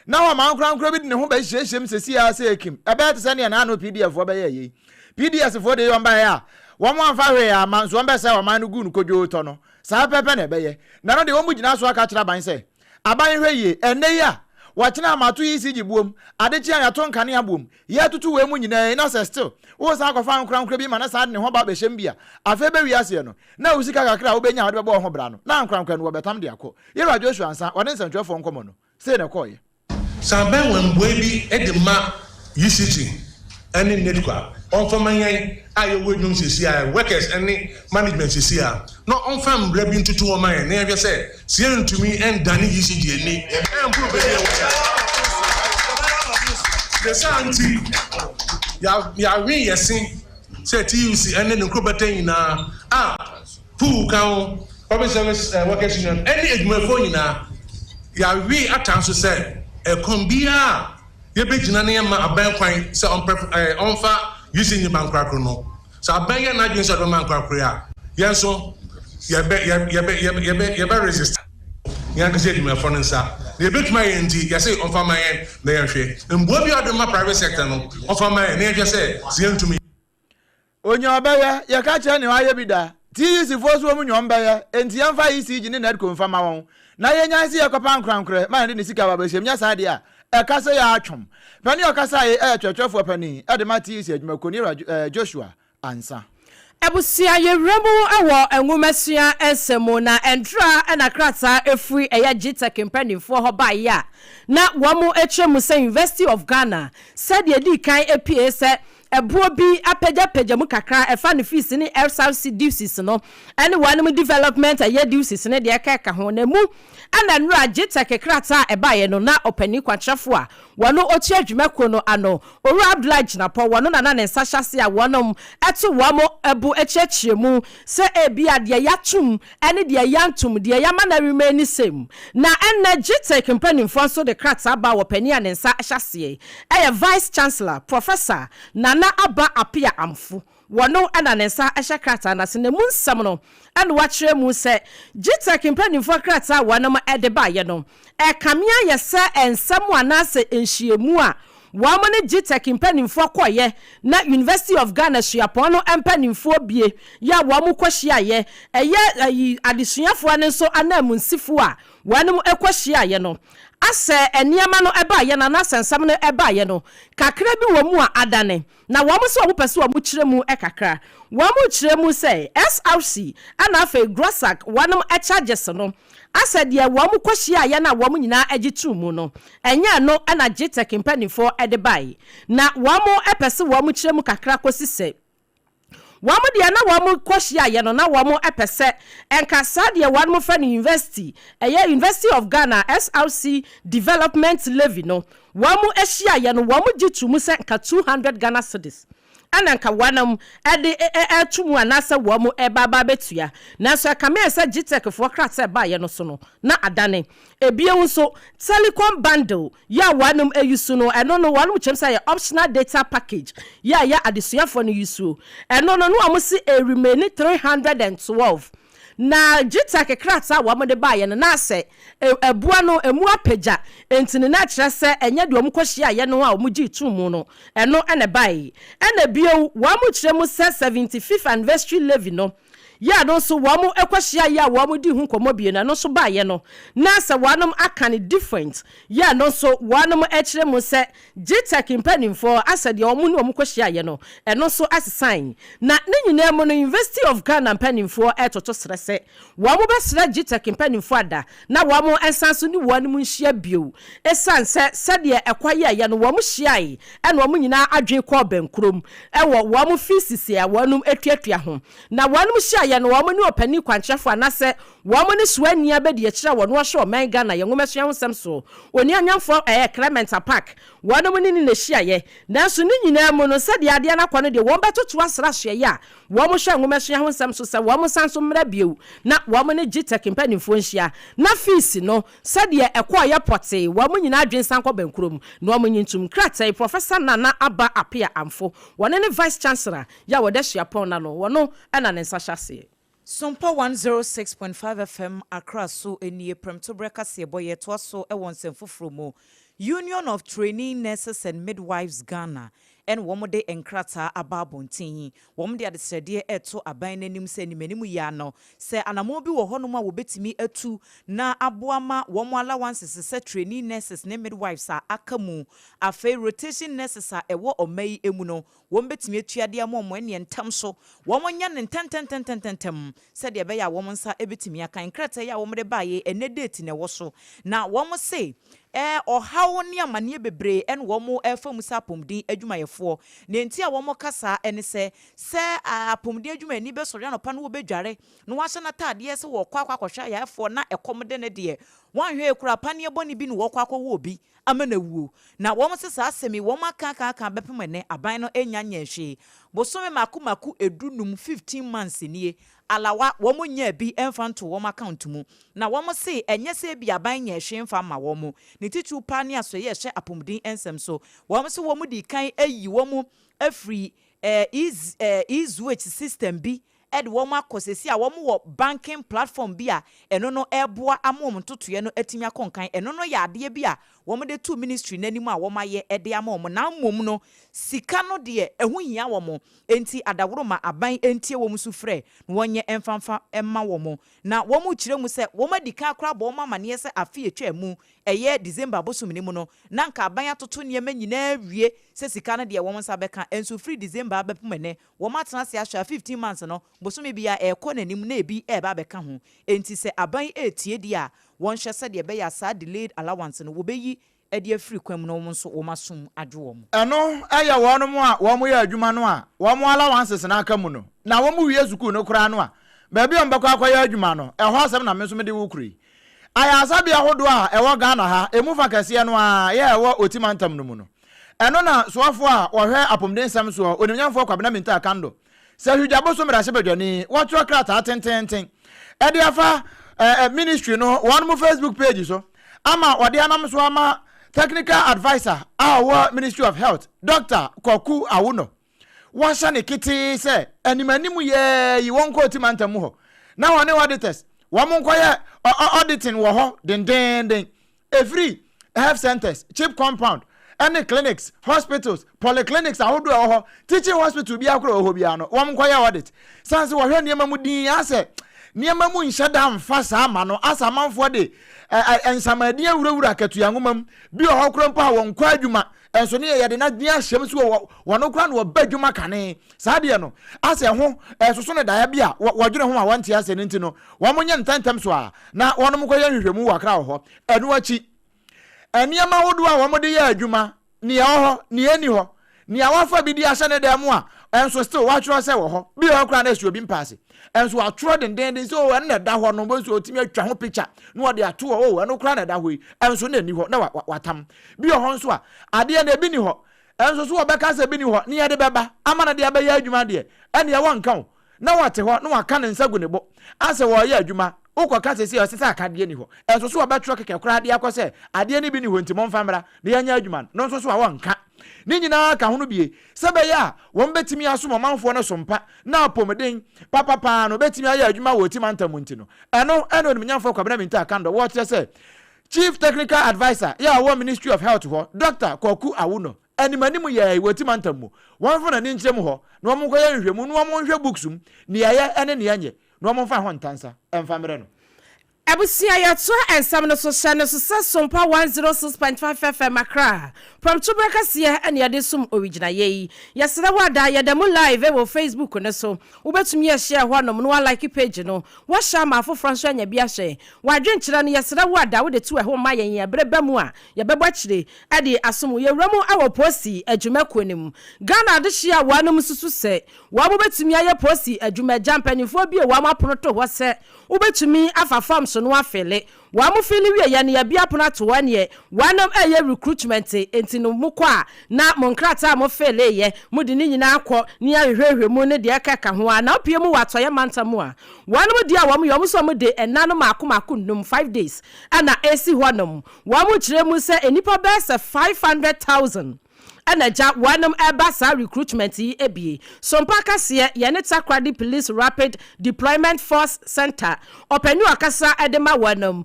na wɔma ankorankoro bi de ne ho bɛhyehyɛm seesei ara sɛ ekim. Ɛbɛyɛ te sɛ nea n'ano PDF foɔ bɛyɛɛ yei. PDS foɔ deɛ wɔn baeɛ a, wɔn amfa hwee amma nso wɔn bɛsɛe ɔman no guu no kodwoo tɔ no. Saa pɛpɛ na ɛbɛyɛ. Na ɛno deɛ wɔn gyina so aka akyerɛ aban sɛ, Aban hwɛ yie, ɛnnɛ yi a, wɔkyena ama ato ECG buom, ade kye a yɛato nkanea buom, yɛretoto wei mu nyinaa yi na sɛ still woresan akɔfa ankorankoro bi ma no san de ne ho ba abɛhyɛm bi a, afei bɛwie aseɛ no, na wo sika kakra a wobɛnya a wode bɛbɔ wo ho bra no, na ankorankoro no wɔbɛtam de akɔ. Yɛwura Joshua Ansah, ɔne nsɛntwerɛfoɔ nkɔmmɔ no. Sei na ɛkɔeɛ.
Sɛ aban wɔ mbuae bi de ma UCT ne NEDCO a, ɔmfa ma hɛn a yɛwɔ edwuma mu sesei a, workers ne management sesei a, na ɔmfa mbra bi ntoto hɔ ma hɛn na yɛnhwɛ sɛ sɛ yerunntumi nndane UCG enyi mmbor beebi a yɛwɔ yi a. Ne saa ntsi, yɛawe yɛse sɛ TUC ne ne nkorbata nyina a, Pool ka ho, Public Service Workers Union ne adwumayɛfoɔ nyinaa, yɛawe ata nso sɛ ɛkwan biara a yɛbɛgyina na yɛmma aban kwan sɛ ɔmprɛ ɔmfa UC nyɛ ankorakoro no, sɛ aban yɛ n'adwene sɛ ɔde bɛma ankorakoro a, yɛn nso yɛbɛ yɛbɛ yɛbɛ yɛbɛ resist yɛn ankasa adwumayɛfoɔ no nsa. Nea yɛbɛtumi ayɛ nti, yɛse ɔmfa mma yɛn na yɛnhwɛ. Mmoa biara a ɔde ma private sector no, ɔmfa mma yɛn na yɛnhwɛ sɛ sɛ yɛntumi.
Onya ɔbɛyɛ, yɛka kyerɛ nea wayɛ bi da. TUC foɔ nso wɔn nya wɔn bɛyɛ, enti yɛmfa ECG ne NEDCO mfa ma wɔn. Na yɛnyae sɛ yɛkɔpɛ ankorankorɛ ma yɛde ne sika aba abɛhyɛm, nyɛ saa deɛ a, ɛka sɛ yɛatwom. Panin a ɔkasaeɛ yi yɛ kyerɛkyerɛfoɔ panin de ma TUC adwumakuo no, Yewura Joshua Ansah.
Abusua yɛwura mu wɔ nwomasua nsɛm mu na ndra na krataa ɛfiri ɛyɛ GTEC mpaninfoɔ hɔ baeɛ a na wɔn kyerɛ mu sɛ University of Ghana sɛdeɛ ɛdii kan ɛpue sɛ Ɛboɔ bi apagyapagya mu kakra ɛfa ne fees ne SRC duties no ɛne wɔnom development ɛyɛ duties no deɛ ɛka ɛka ho na ɛmu ɛna nnora GTEC krataa a ɛbaeɛ no na ɔpanin kwankyerɛfoɔ a wɔno ɔtua dwumakuo no ano Owura Abdullahi Jinapor wɔno na na ne nsa hyɛ aseɛ a wɔnom ɛto wɔn bo kyerɛkyerɛ mu sɛ ebia deɛ yatom ɛne deɛ yantom deɛ yama no remaini same na ɛnnɛ GTEC mpaninfoɔ nso de krataa baa wɔ panin a ne nsa hyɛ aseɛ ɛyɛ Vice Chancellor Professor Nana Aba Appiah Amfo wɔno na ne nsa hyɛ krataa no ase na emu nsɛm no na wakyerɛ mu sɛ GTEC mpaninfoɔ krataa a wɔnom de baeɛ no ɛkame ayɛ sɛ nsɛm anaasɛ nhyiamu a Wɔn ne GTEC mpaninfoɔ kɔeɛ na University of Ghana suapɔn no mpaninfoɔ bie yɛ a wɔn kɔ hyiaeɛ, ɛyɛ ayi adesuafoɔ no nso ananmunsifoɔ a wɔn kɔ hyiaeɛ no. Asɛ nneɛma no baeɛ no anaasɛ nsɛm no baeɛ no, kakra bi wɔ mu a adane. Na wɔn nso wɔpɛ sɛ wɔkyerɛ mu kakra. Wɔkyerɛ mu sɛ SRC ɛna afei GROSAC wɔnom charges no asɛ deɛ wɔn kɔhyiaeɛ no a wɔn nyinaa gye too mu no, ɛnyɛ ɛno na GTEC mpaninfoɔ de bae. Na wɔn pɛ sɛ wɔkyerɛ mu kakra kɔsi sɛ wɔn deɛ na wɔn kɔhyiaeɛ no na wɔn pɛ sɛ nka saa deɛ wɔnom frɛ no University, ɛyɛ University of Ghana SRC Development Levy no, Wɔn hyiaeɛ no, wɔn gye too mu sɛ nka 200 Ghana cedis ɛna nka wɔn de reto mu anaasɛ wɔn reba aba abɛtua. Nanso ɛkame ayɛ sɛ GTEC foɔ krataa a ɛbaeɛ no so no, na adane. Ebio nso, telecom bundle yi a wɔn use no, ɛno no wɔn kyerɛ mu sɛ ɛyɛ optional data package yi a ɛyɛ adesuafoɔ no use. Ɛno no, na wɔn se ɛremaini 312. Na GTEC krataa a wɔde baeɛ no, na asɛ ɛboa no, ɛmu apagya, enti no na ɛkyerɛ sɛ ɛnyɛ deɛ wɔkɔhyiaeɛ no a wɔgyee too mu no, ɛno na ɛbaeɛ. Ɛna bio, wɔkyerɛ mu sɛ 75th Anniversary Levy no, Yɛ a no nso wɔn kɔ hyiaeɛ a wɔn dii ho nkɔmmɔ bio no ɛno nso baeɛ no na sɛ wɔnom aka no different yɛ a no nso wɔnom kyerɛ mu sɛ Gtech mpaninfoɔ asɛ deɛ wɔn ne wɔn kɔ hyiaeɛ no ɛno nso asesae na ne nyinaa mu no University of Ghana mpaninfoɔ retoto serɛ sɛ wɔn bɛsrɛ Gtech mpaninfoɔ ada na wɔn nsan so ne wɔnom nhyia bio ɛsiane sɛ sɛdeɛ ɛkɔ yɛeɛ no wɔn hyiae ɛna wɔn nyinaa adwene kɔɔ bɛnkurom wɔ wɔn fees a wɔnom tuatua ho. Na wɔnom hyiaeɛ no wɔn ne ɔpanin kwankyerɛfoɔ anasɛ wɔn ne soani abɛdiakyire a wɔno ɔhwɛ ɔman Ghana yɛn nwomasua ho nsɛm soɔ Onianyamfoɔ ɛɛ Clement Apaak wɔnom ne no na ɛhyiaeɛ. Nanso ne nyinaa mu no sɛdeɛ adeɛ no akɔ no deɛ wɔn bɛtoto asra ahyeɛeɛ a wɔn hwɛ nwomasua ho nsɛm so sɛ wɔn nsan so mmra bio na wɔn ne GTEC mpaninfoɔ nhyia na fees no sɛdeɛ ɛkɔeɛ pɔtee wɔn nyinaa adwene nsan kɔ bɛnkorɔ mu na wɔn nyi ntom. Nkrataa yi Professor Nana Aba Appiah Amfo wɔne ne Vice Chancellor Yɛ a wɔda suapɔn no ano, wɔno na ne nsa hyɛ aseɛ.
Sompa 106.5 FM Accra so nie Prɛmtoberɛ kaseɛbɔ yɛtoa so wɔ nsɛm foforɔ mu Union of Trainee Nurses and Midwives Ghana ɛna wɔn de nkrataa aba abɔnten yi wɔn de adesrɛdeɛ reto aban no anim sɛ animanim yi ara no sɛ anamɔn bi wɔ hɔnom a wɔbɛtumi atu na aboa ma wɔn allowances sɛ trainee nurses ne midwives a aka mu afei rotation nurses a ɛwɔ ɔma yi mu no Wɔbɛtumi atua de ama wɔn ɛnneɛ ntɛm so. Wɔnyɛ no ntɛntɛntɛntɛntɛm sɛdeɛ ɛbɛyɛ a wɔn nsa bɛtumi aka. Nkrataa yi a wɔde baeɛ yi, ɛnnɛ date na ɛwɔ so. Na wɔse ɛɛ ɔhaw ne amaneɛ bebree na wɔrefa mu sɛ apɔmuden adwumayɛfoɔ. Deɛ nti a wɔka saa ne sɛ, sɛ apɔmuden adwumayɛni bɛsɔre anɔpa na ɔbɛdware na wahyɛ n'ataadeɛ sɛ ɔrekɔ akɔ akɔhwɛ ayarefoɔ na ɛkɔm de no deɛ, wanhwɛ yie koraa paneɛ bɔne bi na ɔrekɔ akɔwɔ obi. ama no awuo. Na wɔn se saa asɛm yi wɔn aka aka aka bɛpem ɛnɛ aban no nnya nyɛɛ hwee. Bosome mako mako edu num, 15 months, nie, alawa wɔn nyaa bi mfa ntoo wɔn account mu. Na wɔn se ɛnyɛ sɛ ebia aban nyɛɛ hwee mfa mma wɔn. Ne titiriw paa ne asoɛeɛ a ɛhyɛ apomuden nsɛm so. Wɔn se wɔn dii kan ayi wɔn afiri eh, e-zwich system bi de wɔn akɔ seesei a wɔn wɔ banking platform bi a ɛno no ɛreboa ama wɔn ntotoeɛ no atumi akɔ nkan. Ɛno no yɛ adeɛ bi a wɔn de too ministry no anim a wɔn ayɛ de ama wɔn na mmom no sika no deɛ ɛho hia wɔn enti adaworoma aban ntie wɔn sufrɛ na wɔnyɛ mfa mfa mma wɔn. Na wɔn rekyerɛ mu sɛ wɔn adi kan koraa abɔ wɔn amaneɛ sɛ afe atwaa mu ɛyɛ December bosome no mu no na anka aban atoto nneɛma nyinaa awie sɛ sika no deɛ wɔn nsa bɛka nso firi December abɛpem ɛnnɛ Wɔatena ase ahwɛ a 15 months no, bosome biara ɛrekɔ n'anim na ebi reba abɛka ho. Enti sɛ aban retie deɛ a, wɔnhwɛ sɛdeɛ ɛbɛyɛ a saa delayed allowance no wɔbɛyi de afiri kwan mu na wɔn nso wɔn asom adwo wɔn.
Ɛno yɛ wɔnom a wɔyɛ adwuma no a wɔn allowances no aka mu no. Na wɔwie sukuu no koraa no a, baabi a wɔbɛkɔ akɔyɛ adwuma no, ɛhɔ asɛm na me nso mede wo kura yi. Ayaresabea ahodoɔ a ɛwɔ Ghana ha, ɛmu fa kɛseɛ no ara yɛ a ɛwɔ Oti mantam no mu no. Ɛno na soafoɔ a wɔhwɛ apomden nsɛm soɔ, Onimnyamfoɔ Kwabena Mintah Akandoh, sɛ Hwidwa Boso mmarahyɛbadwani, wɔatwerɛ krataa tenteenten de afa ministry no wɔn mo Facebook page so ama wɔde anam so ama Technical Adviser a ɔwɔ Ministry of Health, Dr. Kwaku Awuno. Wɔahyɛ no ketee sɛ animanim yɛɛ yi wɔnkɔ Oti mantam mu hɔ na wɔne auditors wɔn nkɔyɛ auditing wɔ hɔ dendeenden. Ɛfiri health centers, chip compound, ɛne clinics, hospitals, polyclinics ahodoɔ a ɛwɔ hɔ, teaching hospital biara koraa ɛwɔ hɔ biara no, wɔn nkɔyɛ audit. San sɛ wɔhwɛ nneɛma mu din asɛ nneɛma mu nhyɛ da mfa saa ma no, asɛ amanfoɔ de nsamadin awurawura akatua nwoma mu, bi wɔ hɔ koraa mpo a wɔnkɔ adwuma, nso ne yɛde no adwene ahyɛm so wɔ wɔn koraa na wɔba adwuma kane. Saa deɛ no, asɛ ɛho ɛsoso no daeɛ bi a wɔdwene ho a wɔnte aseɛ no nti no, wɔnyɛ ntɛmntɛm so a na wɔnom kɔyɛ nhwehwɛmu wɔ Accra wɔ hɔ. Ɛno akyi, nneɛma ahodoɔ a wɔde yɛ adwuma, nea ɛwɔ hɔ, nea ɛnni hɔ, nea wafa bi de ahyɛ ne dan mu a ɛnso still watwerɛ sɛ wɔ hɔ, bi wɔ hɔ koraa na ɛsi obi mpa ase, ɛnso watwerɛ dendenden sɛ oh ɛno na ɛda hɔ no, bɛnso ɔtumi atwa ho picture na wɔde ato hɔ, oh ɛno koraa na ɛda hɔ yi, ɛnso na ɛnni hɔ na watam. Bi wɔ hɔ nso a, adeɛ no ebi nni hɔ, ɛnso so wɔbɛka sɛ bi nni hɔ na yɛde bɛba ama no de abɛyɛ adwuma deɛ, ɛnneɛ wɔnka o. Na wɔte hɔ na wɔaka ne nsa gu ne bo asɛ wɔreyɛ adwuma, wokɔka seesei a ɔse sɛ akadeɛ nni hɔ, ɛnso so wɔbɛtwerɛ kɛkɛ koraa de akɔ sɛ adeɛ no bi nni hɔ nti momfa mmra na yɛnyɛ adwuma no, no nso so a wɔnka. Ne nyinaa ka ho no bie, sɛ ɛbɛyɛ a wɔbɛtumi asom ɔmanfoɔ no som pa na apɔmuden papa paa no bɛtumi ayɛ adwuma wɔ Oti mantam mu nti no, ɛno ne Onimnyamfoɔ Kwabena Mintah Kandor wɔkyerɛ sɛ Chief Technical Adviser yɛ a ɔwɔ Ministry of Health hɔ, Dɔkta Kwaku Awuno, anim anim yɛe wɔ Oti mantam mu. Wɔmfa wɔn ani nkyerɛ mu hɔ na wɔnkɔyɛ nhwehwɛmu na wɔnhwɛ books mu nea ɛyɛ ne nea ɛnyɛ. na wɔmfa ɛho ntansa mfa mmerɛ no.
Abusua yɛtoa nsɛm no so hyɛ no so sɛ Sompa 106.5 FM Accra prɔmtoberɛ kɛseɛ ɛne yɛde som owigyinaeɛ yi. Yɛsrɛ wo ada yɛda mu live wɔ Facebook no so. Wobɛtumi ahyia hɔ nom na wa like page no. Wahyɛ ama afoforɔ nso anya bi ahwɛ. W'adwenkyerɛ no yɛsrɛ wo ada wode to ɛho ma yɛn yɛn berɛ ba mu a yɛbɛbɔ akyire de asom. Yɛwura mu wɔ Posi adwumakuo no mu. Ghana adehyeɛ a wɔanom susu sɛ wɔn bɛtumi ayɛ posi adwuma agya mpanimfoɔ bue wɔn apono to hɔ sɛ wobɛtumi afa forms no afele. Wɔn fele wieɛ no yɛabue apono ato hɔ neɛ wɔnom ɛyɛ recruitment nti no mokɔ a na mo nkrataa a mo feleeɛ mode ne nyinaa kɔ ne yɛahwehwɛhwɛ mu ne deɛ ɛkeka ho a na wopue mu wɔ atɔeɛ mantam a wɔnom deɛ a wɔn yɛ wɔn nso wɔn de nna no maako maako nnum, 5 days, ɛna ɛsi hɔnom. Wɔn kyerɛ mu sɛ nnipa bɛyɛ sɛ 500,000 ɛna gya wɔnom ɛba saa recruitment yi ebie. Sompa kaseɛ yɛne Takoradi Police Rapid Deployment Force Center ɔpanin ɔkasa ɛde ma wɔnom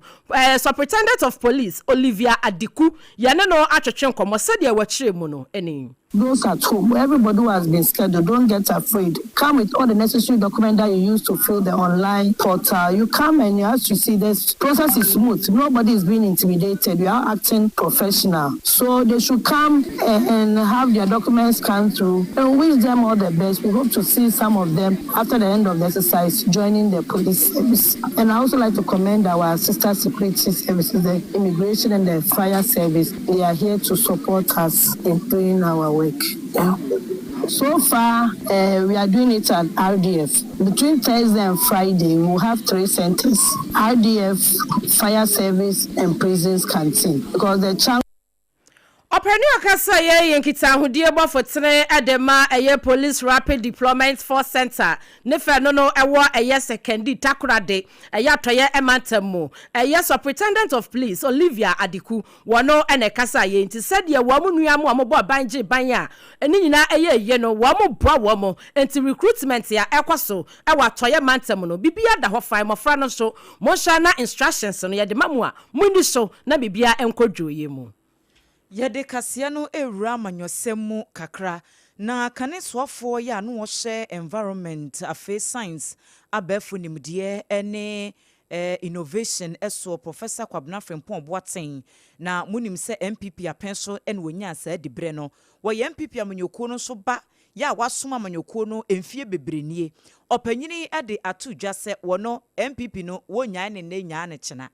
Superintendent of Police Olivia Adiku yɛne no atwetwe nkɔmmɔ sɛdeɛ wɔkyerɛ mu no ɛni.
Those at home, everybody who has been scheduled, don't get afraid. Come with all the necessary documents that you use to fill the online portal. You come and you have to see this process is smooth. Nobody is being intimidated. We are acting professional. So they should come and have their documents scanned through and wish them all the best. We hope to see some of them after the end of the exercise joining the police service. And I also like to commend our sister security services, the immigration and the fire service. They are here to support us in doing our work. Yeah. So far, we are doing it at RDF. Between Thursday and Friday, we will have three centers: RDF, fire service, and prisons canteen. Because the challenge
Ɔpɛni ɔkasa yɛ yɛ nkitahodie bɔfo tene ɛde ma ɛyɛ Police Rapid Deployment Force Center ne fɛ no ɛwɔ ɛyɛ Sekondi Takoradi ɛyɛ atɔyɛ ɛmantam mu ɛyɛ Superintendent of Police Olivia Adiku wɔn ɛna ɛkasa yɛ nti sɛdeɛ wɔn mu nua mu a wɔbɔ ban gye ban a ɛne nyinaa ɛyɛ yie no wɔn boa wɔn nti recruitment a ɛkɔ so ɛwɔ atɔyɛ mantam no biribiara da hɔ fan. Mmɔfra no nso monhyɛ na instructions no yɛde ma mu a monni so na biribiara nkɔ dwoeɛ mu.
Yɛde kaseɛ no ewura amanyɔsɛm mu kakra na kane soafoɔ yi a no wɔhyɛ Environment afei Science abɛɛfo nimdeɛ ne innovation ɛsoɔ, Professor Kwabena Frimpong Boateng, na munim sɛ NPP apɛn so ɛna wɔnyaa saa diberɛ no wɔyɛ NPP amanyɔkuo no nso ba yɛ a wasom amanyɔkuo no mfie bebree nie. Ɔpanyini de ato dwa sɛ wɔno NPP no wɔnyae ne nnɛ nyaa ne kyena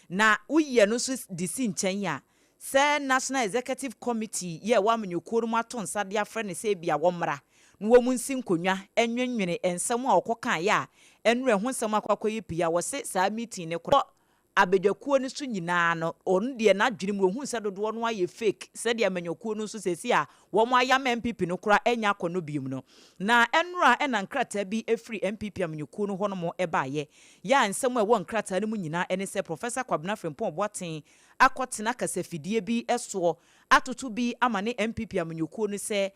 na woyi ɛno nso de si nkyɛn a sɛ National Executive Committee yɛ ɛwɔ amanyɔkuo no mu ato nsa de afrɛ ne sɛ ebia wɔmmra na wɔn nsi nkonnwa nwenwene nsɛm a ɔkɔ kaeɛ a ɛnura ɛho nsɛm akɔ akɔyɛ pii a wɔse saa meeting ne korɔ abadwakuo no so nyinaa no ɔno deɛ n'adwene mu ohun sɛ dodoɔ no ayɛ fake sɛdeɛ amanyɔkuo no nso sɛsi a wɔn ayɛ ama NPP no kora ɛnya akɔ no biom no. Na ɛnora ɛna nkrataa bi efiri NPP amanyɔkuo no hɔnom ɛbaayɛ yɛ a nsɛm a ɛwɔ nkrataa no mu nyinaa ɛne sɛ Professor Kwabena Frimpong Boateng akɔtena kasafidie bi ɛsoɔ atoto bi ama ne NPP amanyɔkuo no sɛ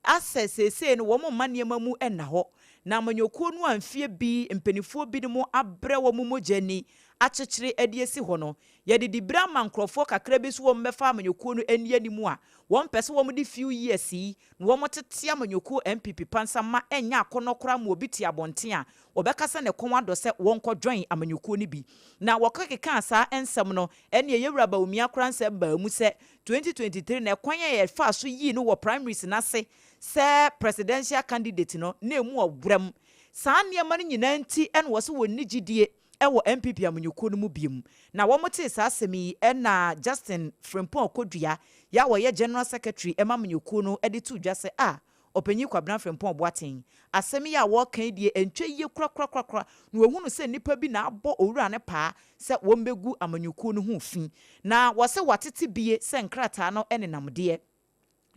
asɛ seesei no wɔn mma nneɛma mu ɛna hɔ na amanyɔkuo no a mfie bi mpanimfoɔ binom abrɛ wɔn mogya ni akyekyere de asi hɔ no yɛde dibere ama nkurɔfoɔ kakra bi so wɔn bɛfa amanyɔkuo no ani anim a wɔn pɛ sɛ wɔn de few years yi na wɔn tete amanyɔkuo NPP pansama ɛnyɛ akɔnɔ koraa ma obi te abɔnten a wɔbɛkasa ne kɔn adɔ sɛ wɔn kɔ join amanyɔkuo no bi. Na wɔka keka saa nsɛm no ɛne ɛyɛwura Bawumia koraa nsɛm baa mu sɛ 2023 na ɛkwan a yɛfa so yii no wɔ primaries n'ase sɛ presidential candidate no na emu ɔbrɛm saa nneɛma no nyinaa nti ɛna wɔ sɛ wɔn ni gyidie ɛwɔ NPP amanyɔkuo no mu biem. Na wɔn te saa asɛm yi ɛna Justin Frimpong Kodua yɛ a wɔyɛ general secretary ɛma amanyɔkuo no ɛde to dwa sɛ a ɔpanyin Kwabena Frimpong Boateng asɛm yi a wɔreka yi deɛ ntwa yie korakorakorakora na wɔhunu sɛ nnipa bi na abɔ owura ne paa sɛ wɔn bɛgu amanyɔkuo no ho fi na wɔsɛ wɔatete bie sɛ nkrataa no nenam deɛ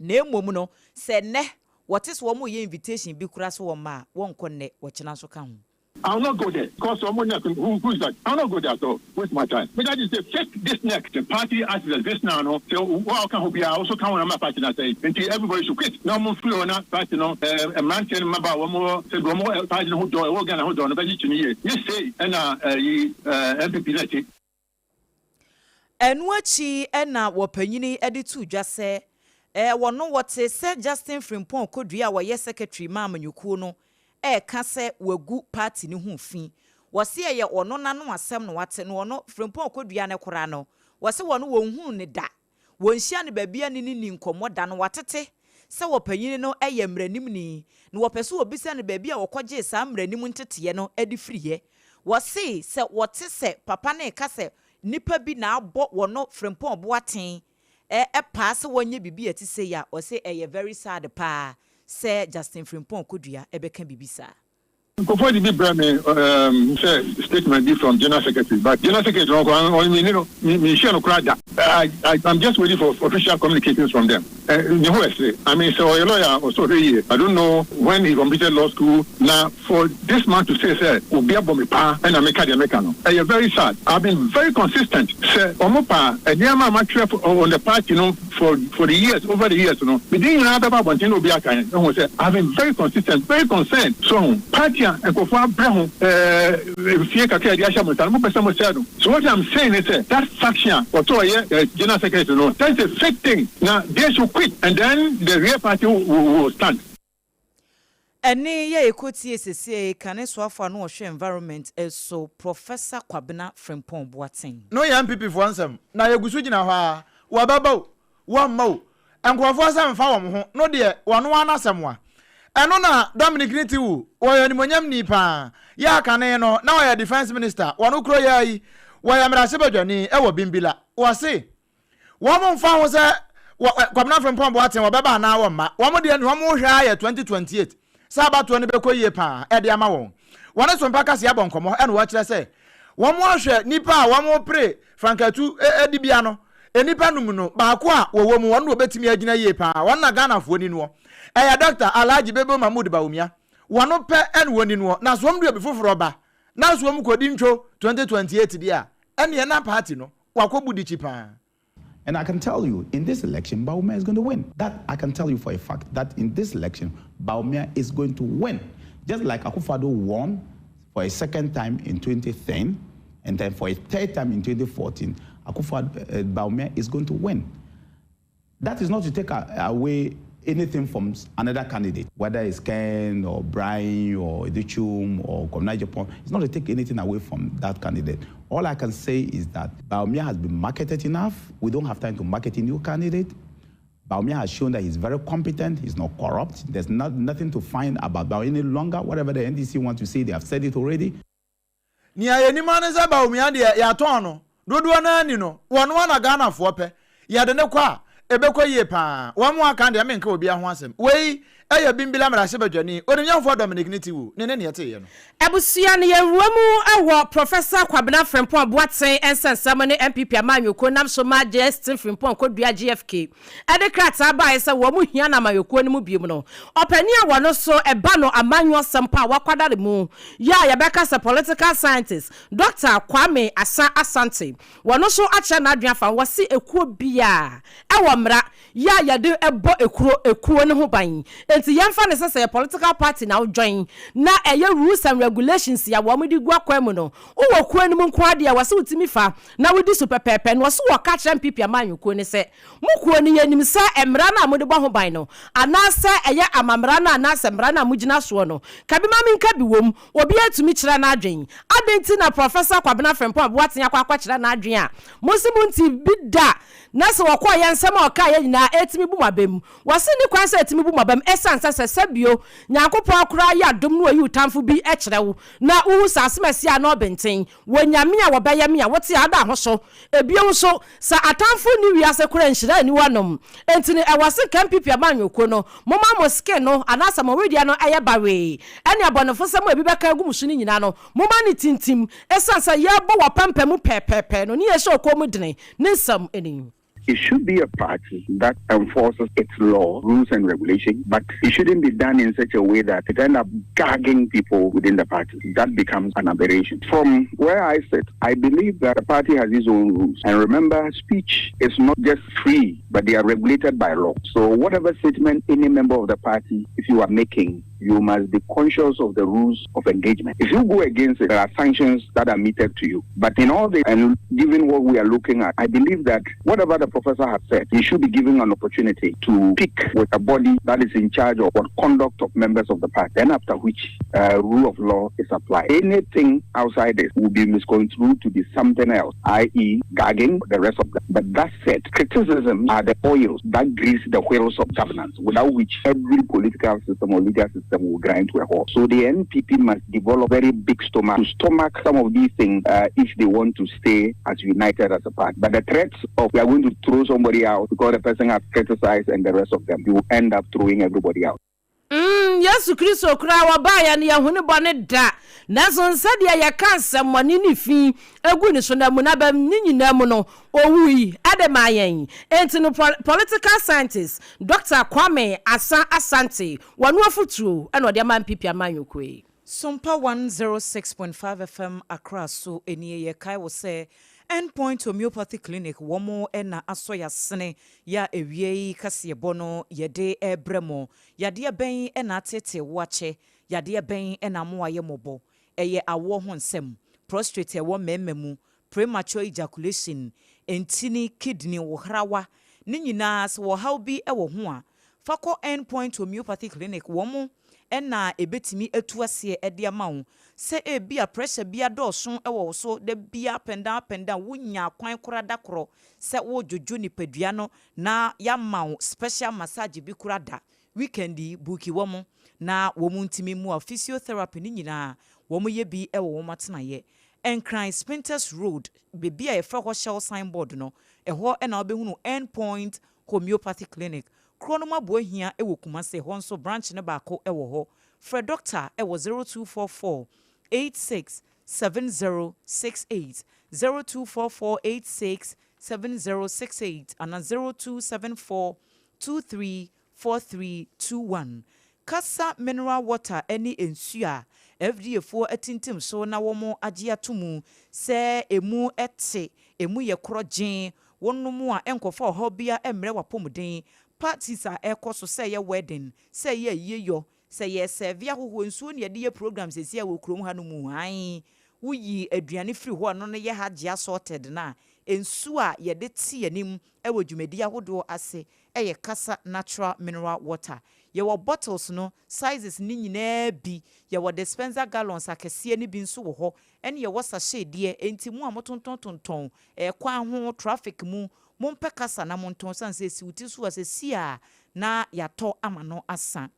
na mmom no sɛ nnɛ wɔte sɛ wɔn yɛ invitation bi kora so wɔn ma a wɔnkɔ nnɛ wɔkyena nso ka ho.
I will not go there because someone who is that? I will not go there at all. Waste my time. But that is a fake this neck. The party as it exists now, no. So what can be also come on my party and say, everybody should quit. No more free or not party no. A man can remember one more say one more party who do what can who do no be you say and NPP let it.
Ɛno akyi ɛna wɔpanyini de to dwa sɛ ɛɛ wɔno wɔte sɛ Justin Frimpong Kodua a wɔyɛ secretary ma amanyɔkuo no ɛɛka sɛ wagu party ne ho fi. Wɔse ɛyɛ ɔno n'ano asɛm na wate na ɔno Frimpong Kodua no koraa no wɔse wɔno wɔnhuu no da, wɔnhyia no baabiara ne no nni nkɔmmɔ da na watete sɛ ɔpanyini no yɛ mmaranimni na wɔpɛ sɛ wɔbisa no baabi a ɔkɔgyee saa mmaranim nteteɛ no de firiiɛ. Wɔse sɛ wɔte sɛ papa no reka sɛ nnipa bi na abɔ wɔno Frimpong Boateng paa sɛ wɔnyɛ biribi a ɛte sei a, ɔse ɛyɛ very sad paa sɛ Justin Frimpong Kodua bɛka biribi saa.
Nkurɔfoɔ de bi brɛ me um, sɛ statement bi from general secretary, but general secretary no koraa ɔno menni no, menhyia no koraa da. I, I, I'm just waiting for official communications from them. Eh, ne ho ɛsere. I mean, sɛ ɔyɛ lawyer a, ɔsɛ ɔhwɛ yie. I don't know when he completed law school. Na for this man to say sɛ obi abɔ me paa ɛna meka deɛ meka no, ɛyɛ very sad. I've been very consistent. Sɛ wɔn pa a, nneɛma a matwerɛ on the party no, For for the years over the years no me din nyinaa bɛba abɔnten na obi aka yɛn ahu sɛ I have been very consistent very concerned so ho party a nkurɔfoɔ abrɛ ho ɛɛ mfie kakra a yɛde ahyɛ mo nsa no mo pɛ sɛ mo sɛe no so what I'm saying ne sɛ that faction a ɔtɔ ɔyɛ eh, general secretary no that is a fake thing na they should quit and then the real party will, will stand.
Ɛnne yi a yɛkɔtiee seesei kane soafo a na ɔhwɛ Environment so, Professor Kwabena Frimpong Boateng.
No yɛ NPP foɔ nsɛm na yɛgu so gyina hɔ ara, wɔbɛba o, wɔmma o, nkurɔfoɔ sɛ mfa wɔn ho no deɛ wɔno ara n'asɛm a. Ɛno na Dominic Nitiwul, wɔyɛ animuonyamni paa, yɛ a kane no na ɔyɛ Defence Minister, wɔno kuro yi ara yi, wɔyɛ mmarahyɛbadwani wɔ Bimbila, wɔse Wɔn mfa ho sɛ wɔ ɛ Kwabena Frimpong Boateng wɔbɛba anaa wɔmma, wɔn deɛ nea wɔhwɛ ara yɛ 2028 sɛ abatoɔ no bɛkɔ yie paa ɛde ama wɔn. Wɔne Sompa Kaseɛ abɔ nkɔmmɔ ɛna wɔkyerɛ sɛ wɔn ahwɛ nnipa a wɔrepere frankatu dibea no, nnipa num no baako a wɔwɔ mu wɔn na wɔbɛtumi agyina yie paa, wɔn na Ghanafoɔ ni noɔ. Ɛyɛ Dɔkta Alhaji Bebo Mahmood Bawumia, wɔn pɛ ɛna wɔni noɔ, na sɛ wɔn de obi foforɔ ba na sɛ wɔn kɔdi ntwo 2028 deɛ a, ɛneɛ na party no wakɔbu dikyi paa.
And I can tell you, in this election, Bawumia is going to win. That I can tell you for a fact, that in this election, Bawumia is going to win. Just like Akufo-Addo won for a second time in 2010, and then for a third time in 2014, Akufo-Addo, uh, Bawumia is going to win. That is not to take away anything from another candidate, whether it's Ken or Brian or Adutwum or Kwabena Agyepong. It's not to take anything away from that candidate. All I can say is that Bawumia has been marketed enough. We don't have time to market a new candidate. Bawumia has shown that he's very competent, he's not corrupt. There's not, nothing to find about Bawumia any longer. Whatever the NDC want to say, they have said it already.
Nea yɛnim ara ne sɛ Bawumia deɛ yɛatɔn no, dodoɔ no ara ni no, wɔno ara na Ghanafoɔ pɛ. Yɛde no kɔ a, ɛbɛkɔ yie pa ara. Wɔn a aka deɛ menka obiara ho asɛm. Wei yɛ Bimbila mmarahyɛbadwani, Onimnyamfoɔ Dominic Nitiwul ne ne nea ɛteeɛ no.
Abusua no yɛwura mu wɔ Professor Kwabena Frimpong Boateng nsɛnsɛm ne NPP amanyɔkuo nam so ma Justin Frimpong kɔdua GFK de krataa baeɛ sɛ wɔn hia no amanyɔkuo no mu biom no, ɔpanin a wɔno so ɛba no amanyɔsɛm pa a wakwadare mu yɛ a yɛbɛka sɛ political scientist, Dɔkta Kwame Asa Asante, wɔno nso akyerɛ n'adwene afa ho, wɔse ekuo biara ɛwɔ mmara yɛ a yɛde bɔ ekuro ekuo no ho ban, enti yɛmfa no sɛ sɛ yɛ political party na wo join na ɛyɛ rules and regulations a wɔn de gu akwan mu no, wowɔ kuo no mu nko ara deɛ wɔse wotumi fa na wodi so pɛpɛɛpɛ, na wɔse wɔka kyerɛ NPP amanyɔkuo no sɛ Mo kuo no, yɛnim sɛ mmara no a mode bɔ ho ban no, anaasɛ ɛyɛ amammara no anaasɛ mmara no a mogyina soɔ no, ka bi ma menka bi wom, obiara tumi kyerɛ n'adwen. Adɛn nti na Professor Kwabena Frimpong Boateng akɔ akɔkyerɛ n'adwen a mose montee bi da na sɛ ɔkɔeɛ nsɛm a ɔkaeɛ nyinaa ɛtumi bu mo abam? Wɔse nni kwan sɛ ɛtumi bu mo abam ɛsiane sɛ sɛ sɛbio Nyankopɔn koraa yɛ adom na ɔyi wo tamfo bi kyerɛ wo na wohu sɛ asem asi a na ɔbenten Wɔ nyame a wɔbɛyɛ me a wote a ada ho so. Ebio nso, sɛ atamfo nni wiase koraa nhyira nni hɔnom. Enti no ɛwɔ se nka NPP amanyɔkuo no, moma mo skin no anaasɛ mo wedeɛ no yɛ bawee. Ɛne abɔnefosɛm a ebi bɛka agu mo so no nyinaa no, moma no tintim. Esiane sɛ yɛrebɔ wɔ apampam pɛɛpɛɛpɛɛ no ne yɛhyɛ ɔkɔm mu dene ne nsɛm ni.
It should be a party that enforces its law, rules and regulations, but it shouldn't be done in such a way that it ends up gagging people within the party. That becomes an aberration. From where I sit, I believe that the party has its own rules. And remember, speech is not just free, but they are regulated by law. So whatever statement any member of the party, if you are making, you must be conscious of the rules of engagement. If you go against it, there are sanctions that are meted to you. But in all the and given what we are looking at, I believe that whatever the professor has said, he should be given an opportunity to pick with a body that is in charge of what conduct of members of the party. Then after which rule of law is applied. Anything outside this will be misconstrued to be something else, i.e., gagging the rest of them. But that said, criticism are the oils that grease the wheels of governance, without which every political system or legal system will grind to a halt. So the NPP must develop very big stomach to stomach some of these things if they want to stay as united as a party. But the threats of we are going to throw somebody out because the person has criticized and the rest of them, you will end up throwing everybody out.
Mm, Yesu Kristo koraa wɔbaeɛ no yɛahu ne bɔne da. Nanso sɛdeɛ yɛka nsɛmmɔne ne fi gu ne so no amu n'abam ne nyinaa mu no, ɔwui de maa yɛn. Enti no political scientist Dɔkta Kwame Asa Asante, wɔno afotuo na ɔde ama NPP amanyɔkuo yi.
Sompa 106.5 FM Accra so nie. Yɛkae wo sɛ End Point Homeopathy Clinic wɔn na asɔ yɛasene yɛ a awia yi kaseɛbɔ no yɛde rebrɛ mo. Yadeɛ bɛn na ateetee wo akyɛ? Yadeɛ bɛn na ama woayɛ mmɔbɔ? Ɛyɛ awoɔ ho nsɛm, prostrate a ɛwɔ mmarima mu, premature ejaculation, ntini, kidney, wo hrawa, ne nyinaa sɛ ɔhaw bi wɔ ho a, fa kɔ End Point Homeopathy Clinic wɔn na ɛbɛtumi atu aseɛ de ama wo. Sɛ ebia pressure bi adɔɔso wɔ wo so da biara up and down up and down, wonnya kwan koraa da korɔ sɛ woredwodwo nipadua no na yɛama wo special massage bi koraa da. Weekend yi, buuki wɔn na wɔn ntumi mmoa wo. Physiotherapy ne nyinaa, wɔyɛ bi wɔ wɔn atenaeɛ. Nkran Spintex Road, baabi a yɛfrɛ hɔ Shell signboard no, ɛhɔ na wobɛhunu End Point Homeopathy Clinic. Kuro no mu aboahia wɔ Kumasi, ɛhɔ nso branch no baako wɔ hɔ. Frɛ dɔkta wɔ 0244 86 70 68, 0244 86 70 68 anaa 0274 23 4321. Kasa mineral water ne nsuo a FDA foɔ atintim so na wɔn agye ato mu sɛ ɛmu te, ɛmu yɛ korɔgyee, Wonom a ɛnkɔfa ɔhaw biara mmrɛ w'apɔmuden. Parties a ɛkɔ so, sɛ ɛyɛ wedding, sɛ ɛyɛ ayieyɔ, sɛ yɛresɛɛve ahɔhoɔ, nsuo na yɛde yɛ program seesei a wɔ kurom ha no mu. Ae, woyi aduane firi hɔ a ɛno no yɛ hagye assorted no a, nsuo a yɛde te anim wɔ dwumadie ahodoɔ ase yɛ Kasa Natural Mineral Water. Yɛwɔ bottles no sizes no nyinaa bi, yɛwɔ dispenser gallons akɛseɛ no bi nso wɔ hɔ, ɛne yɛwɔ sachet deɛ, enti mo a motontɔntontɔn kwan ho, traffic mu, mompɛ kasa na montɔn, sane sɛ ɛsi wo ti so a, sɛsi a na yɛatɔ ama no asa.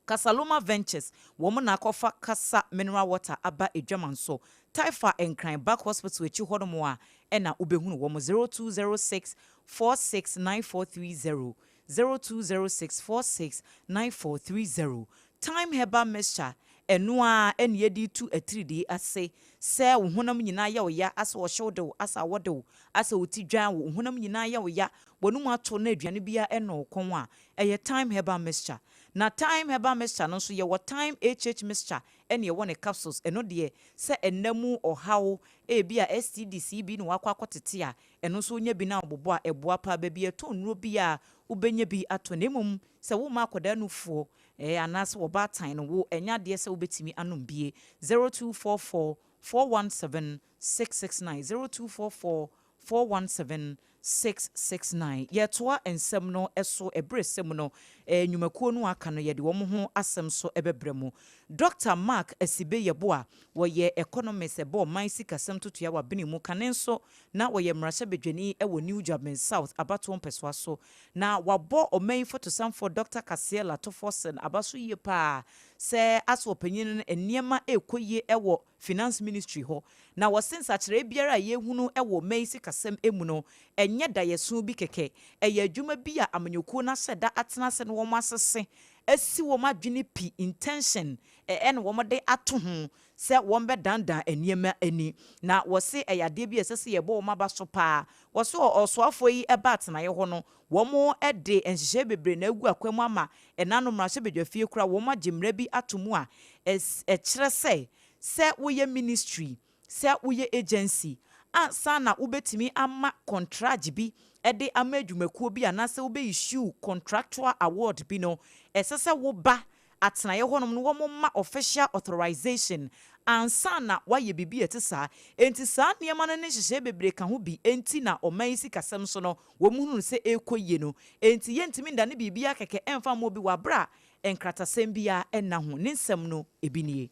Kasaloma Ventures, wɔn na akɔfa Kasa Mineral Water aba Adwaman so, Taifa Nkran Back Hospital akyi hɔnom a ɛna wobɛhunu wɔn, 0206 469430, 0206 469430. Thyme Herbal Mixture, Ɛno ara na yɛde retu atiridii ase. Sɛ wo honam nyinaa yɛ wo ya, asɛ ɔhyew de wo, asɛ awɔ de wo, asɛ wo ti dwan wo, wo honam nyinaa yɛ wo ya, w'anom ato na aduane biara nnɔ wo kɔn a, ɛyɛ Thyme Herbal Mixture. Na Thyme Herbal Mixture no nso, yɛwɔ Thyme HH Mixture ɛna yɛwɔ ne capsules. Ɛno deɛ, sɛ ɛnna mu ɔhaw, ebia STDs yi bi na woakɔ akɔtete a, ɛno nso wonya bi na wobobɔ a, ɛboa paa. Baabi a yɛtɔn nnuro biara, wobɛnya bi atɔ. Na mmom, sɛ womma akwadaa nufoɔ, Ɛɛ anaasɛ wɔbaatan no wo ɛnyɛ adeɛ sɛ wobɛtumi anom bie 0244 417 669 0244 417 669 Yɛretoa nsɛm no so ɛberɛ sɛ mu no ɛɛ nnwumakuo no a aka no yɛde wɔn ho asɛm so bɛbrɛ mo. Dɔkta Mark Asibe Yeboah wɔyɛ Economist ɛbɔ ɔman sikasɛm totoeɛ wɔ abene mu kane nso na ɔyɛ mmarahyɛbadwani wɔ New Juaben South abatoɔ mpɛsoa so Na wɔabɔ ɔman yi fotosanfoɔ Dɔkta Kasiel Atoforson aba so yie pa ara sɛ asɛ ɔpanyin no nneɛma rekɔ yie wɔ Finance Ministry hɔ. Na wɔse nsakyeraɛ biara a yɛhunu wɔ ɔman yi sikasɛm mu no, ɛnyɛ daeɛso bi kɛkɛ. Ɛyɛ adwuma bi a amanyɔkuo no ahyɛ da atena ase na wɔasese asi wɔn adwene pi, intention, na wɔde ato ho sɛ wɔbɛdandan nneɛma ani. Na wɔse ɛyɛ adeɛ bi a ɛsɛ sɛ yɛbɔ wɔn aba so pa ara. Wɔse ɔsoafoɔ yi ba atenaeɛ hɔ no, wɔde nhyehyɛeɛ bebree na agu akwan mu ama ɛnanom mmarahyɛbadwafie koraa wɔagye mmara bi ato mu a ɛkyerɛ sɛ, sɛ woyɛ ministry, sɛ woyɛ agency, ansa na wobɛtumi ama kɔntragye bi de ama adwumakuo bi anaasɛ wobɛ issue contractual award bi no, ɛsɛ sɛ woba atenaeɛ hɔnom no wɔmma official authorization ansa na wɔayɛ biribi a ɛte saa. Enti saa nneɛma no ne nhyehyɛe bebree ka ho bi nti na ɔman yi sikasɛm so no wɔhunu no sɛ ɛrekɔ yie no. Enti yɛntumi ndane biribiara kɛkɛ mfa mma obi wɔ aberɛ a nkratasɛm biara nna ho. Ne nsɛm no bi nie.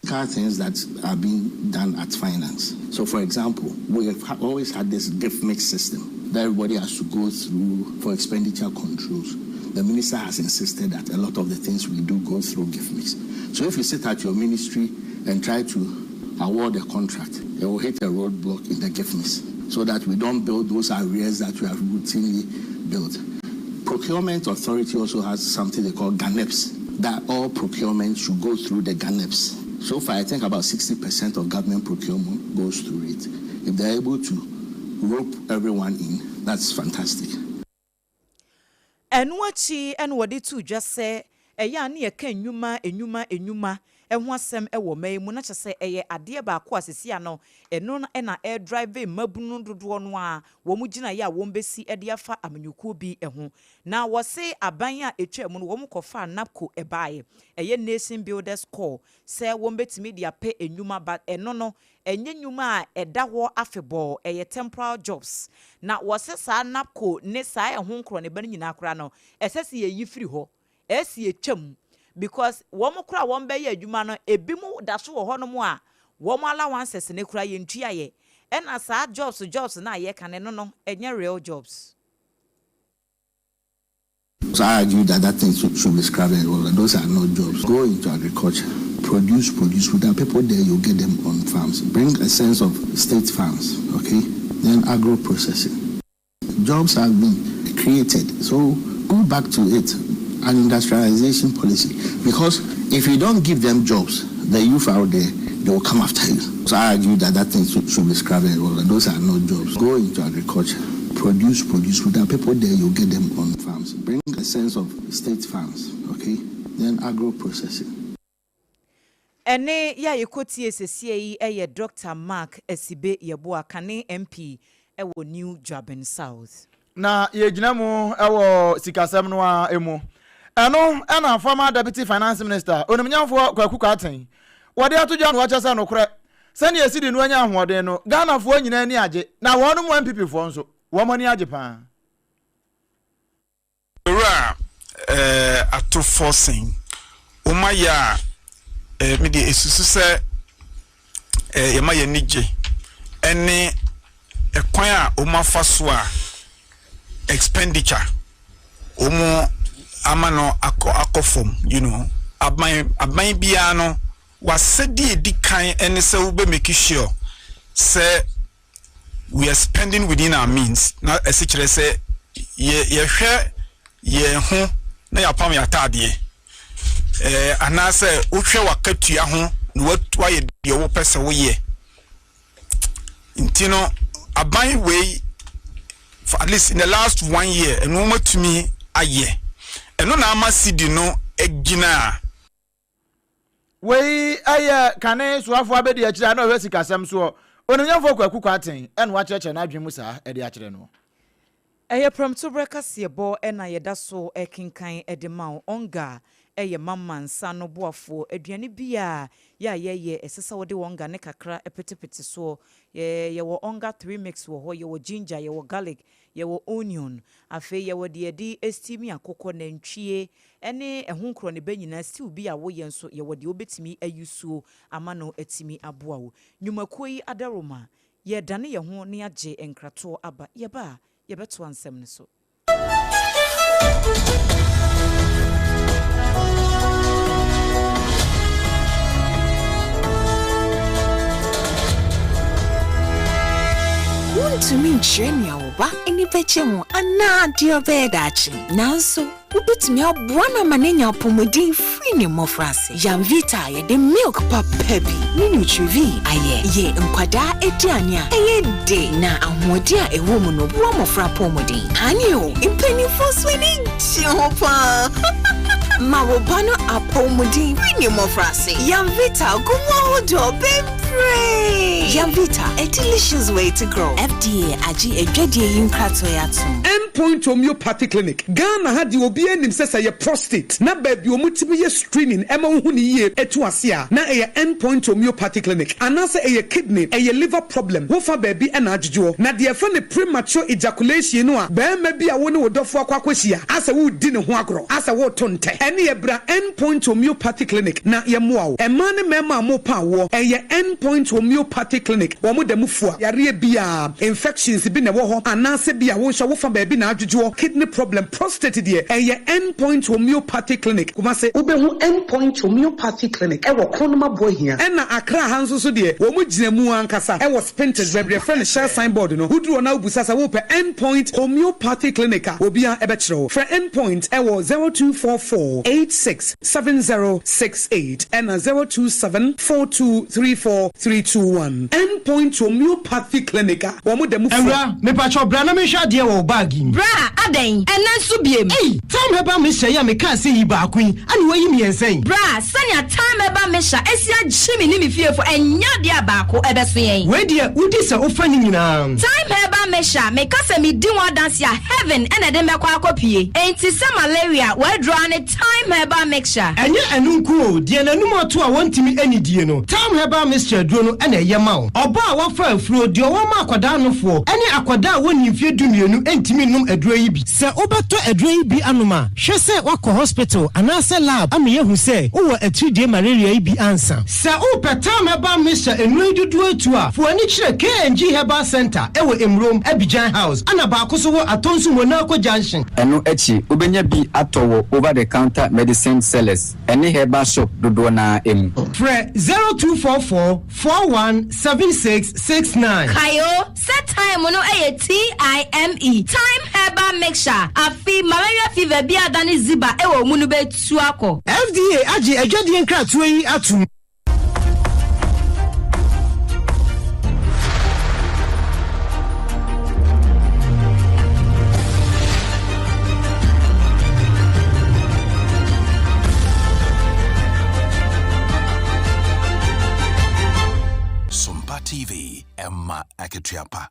Car things that are being done at finance. So for example, we have always had this GIFMIS system that everybody has to go through for expenditure controls. The minister has insisted that a lot of the things we do go through GIFMIS. So if you sit at your ministry and try to award a contract, it will hit a roadblock in the GIFMIS so that we don't build those arrears that we have routinely built. Procurement Authority also has something they call GANEPS, that all procurement should go through the GANEPS. So far, I think about 60% of government procurement goes through it. If they're able to rope everyone in, that's fantastic.
Ɛno akyi na wɔde too dwa sɛ ɛyɛ a na yɛka nnwuma, nnwuma, nnwuma ho asɛm wɔ ɔman yi mu na kyerɛ sɛ ɛyɛ adeɛ baako a seesei ano ɛno na ɛredrive mmabunu dodoɔ no ara wɔn gyinaeɛ a wɔbɛsi de afa amanyɔkuo bi ho. Na wɔse aban a ɛtwaa mu no wɔn kɔfaa NABCO baeɛ, ɛyɛ Nation Builders Corps, sɛ wɔbɛtumi de apɛ nnwuma but ɛno no ɛnyɛ nnwuma a ɛda hɔ afebɔɔ, ɛyɛ temporal jobs. Na wɔse saa NABCO ne saa ɛho nkorɔneba no nyinaa koraa no ɛsɛ sɛ yɛyi firi hɔ, ɛsɛ sɛ yɛtwa mu because wɔn koraa a wɔn bɛyɛ adwuma no ebinom da so wɔ hɔnom a wɔn allowances no koraa yɛntuaeɛ. Ɛna saa jobs jobs no a yɛka no ɛno no ɛnyɛ real jobs.
So I argue that that thing should, should be scrapped and all Those are not jobs. Go into agriculture, produce, produce. With people there, you get them on farms. Bring a sense of state farms, okay? Then agro processing. Jobs have been created. So go back to it, an industrialization policy. Because if you don't give them jobs, the youth out there, they will come after you. So I argue that that thing should, should be scrapped and all Those are not jobs. Go into agriculture, produce, produce. With people there, you get them on farms. Bring a sense of state farms, okay? Then agro processing.
Ɛnne yi a yɛkɔtie sesie yi yɛ Dɔkta Mark Asibe Yeboah, kane MP wɔ New Juaben South.
Na yɛgyina mu wɔ sikasɛm no ara mu. Ɛno na former Deputy Finance Minister, Onimnyamfoɔ Kwaku Kwarteng, wɔde ato dwa na wakyerɛ sɛ nokorɛ, sɛdeɛ cedi no anya ahoɔden no, Ghanafoɔ nyinaa ani agye, na wɔnom NPP foɔ nso, wɔn ani agye paa.
Owura eh, Ato Forson, woma yɛ a eh, me deɛ esusu sɛ eh, yɛma yɛn ani gye ɛne ɛkwan a wɔn afa so a expenditure wɔn ama no akɔ akɔ fam you know aban aban biara no wasɛdeɛ edi kan ɛne sɛ wobɛ make sure sɛ we are spending within our means na ɛse kyerɛ sɛ yɛ yɛhwɛ yɛn ho na yɛapam yɛn ataadeɛ ɛɛ anaasɛ wohwɛ w'akatua ho na wayɛ deɛ wopɛ sɛ woyɛ nti no aban wei for at least in the last one year ɛno wɔatumi ayɛ ɛno na ama cedi no agyina a.
Wei yɛ kane soafoɔ abadiakyire a na ɔhwɛ sikasɛm soɔ, Onimnyamfoɔ Kwaku Kwarteng na wakyerɛkyerɛ n'adwene mu saa de akyerɛ no.
Ɛyɛ prɛmtoberɛ kaseɛbɔ na yɛda so rekenkan de ma wo. Onga yɛ mama nsa ano boafoɔ. Aduane biara yɛ a yɛyɛ, ɛsɛ sɛ wode onga ne kakra petepete soɔ. Yɛwɔ onga 3 mix wɔ hɔ, yɛwɔ ginger, yɛwɔ garlic, Yɛwɔ onion, afei yɛwɔ deɛ yɛde steam akokɔ, nantwie ne ɛho nkorɔneba nyinaa, stew bi a woyɛ nso yɛwɔ deɛ wobɛtumi ayusuo ama no atumi aboa wo. Nnwumakuo yi adaworoma, yɛredane yɛn ho na yɛagye nkratoɔ aba, yɛba a yɛbɛtoa nsɛm no so.
Wuntumi nkyerɛ nea wo ba ani bɛgye ho anaa deɛ ɔbɛyɛ daakye. Nanso, wubetumi aboa no ama no anya apɔwmuden firi ne mmofraase. Yamvita a yɛde milk papa bi ne Nutrivie ayɛ yɛ nkwadaa aduane a ɛyɛ dɛ na ahoɔden a ɛwɔ mu no boa mmofra apɔwmuden. Aane o, mpanyimfo nso ani gye ho paa! Ma wo ba no apɔwmuden firi ne mmɔfraase. Yamvita gu mu ahodoɔ bebree. Yamvita, a delicious way to grow. FDA agye adwadie yi nkratoɔ yi atom.
End Point Homeopathy Clinic, Ghana ha deɛ obiara nim sɛ sɛ ɛyɛ prostate na baabi a wɔtumi yɛ screening ma wohu no yie to ase a na ɛyɛ End Point Homeopathy Clinic anaasɛ ɛyɛ kidney, ɛyɛ liver problem, wofa baabi na adwodwoɔ. Na deɛ yɛfrɛ no premature ejaculation no a barima bi a wo ne wo dɔfoɔ akɔ akɔhyia asɛ woredi ne ho agorɔ asɛ woreto ntɛ ɛneɛ bra End Point Homeopathy Clinic na yɛmmoa wo. Mmaa ne mmarima a morepa awoɔ ɛyɛ End Point Homeopathy Clinic wɔn da mu fua yareɛ biara, infections bi na ɛwɔ hɔ anaasɛ bi a wo nso wofa baabi na adwodwoɔ, kidney problem, prostate deɛ ɛyɛ End Point Homeopathy Clinic, Kumasi. Wobɛhu End Point Homeopathy Clinic wɔ Kronum Aboahia. Ɛna Accra ha nso so deɛ wɔn gyina mu ankasa wɔ Spintex baabi a yɛfrɛ no Shell sign board no. Woduru hɔ na wobisa sɛ wopɛ End Point Homeopathy Clinic a, obiara bɛkyerɛ wo. Frɛ End Point wɔ 0244 86 7068 ɛna 027 4234 321. End Point Homeopathy Clinic a wɔn da mu fua.
Awura, mepakyɛw bra na menhwɛ adeɛ wɔ wo bag yi mu.
Bra, adɛn? Ɛnnɛ nso biem?
Ei! Thyme Herbal Mixture yi a mekaa sɛ yi baako yi, ɛna woayi mmiɛnsa yi?
Bra, sɛnea Thyme Herbal Mixture asi agye me ne me fiefo, ɛnyɛ adeɛ a baako ɛbɛso yɛn.
Wei deɛ, wodi sɛ wofa ne nyinaa.
Thyme Herbal Mixture, meka sɛ medi ho adanse a, heaven na ɛde me bɛkɔ akɔpue. Enti sɛ malaria, w'aduro ara ne Thyme Herbal Mixture.
Ɛnyɛ ɛno nko o, deɛ n'anum ato a wɔntumi nnidie no, Thyme Herbal Mixture aduro no na ɛyɛ ma wo. Ɔbaa a wafa afuro, deɛ ɔwɔ ma akwadaa nofoɔ, ne akwadaa a wɔnnii mfeɛ dumienu ntumi nnom aduro yi bi. Sɛ wobɛtɔ aduro yi bi anom a, hwɛ sɛ woakɔ hospital anaasɛ lab ama yɛahu sɛ wowɔ atiridie malaria yi bi ansa. Sɛ wopɛ Thyme Herbal Mixture nnuro yi dodoɔ atu a, fa w'ani kyerɛ KNG Herbal Centre wɔ Emurom, Abidjan House, ɛna baako nso wɔ Atonsu Monaco Junction.
Ɛno akyi, wobɛnya bi atɔ wɔ over-the-counter medicine sellers ne herbal shop dodoɔ no ara mu.
Frɛ 0244 41 76 69.
Kae o, sɛ thyme no yɛ TIME, Thyme Herbal Mixture, afe malaria fever bi a adane ziba wɔ wo mu no bɛtu akɔ.
FDA agye adwadie nkratoɔ yi atom.
Sompa TV, ɛma akatua pa.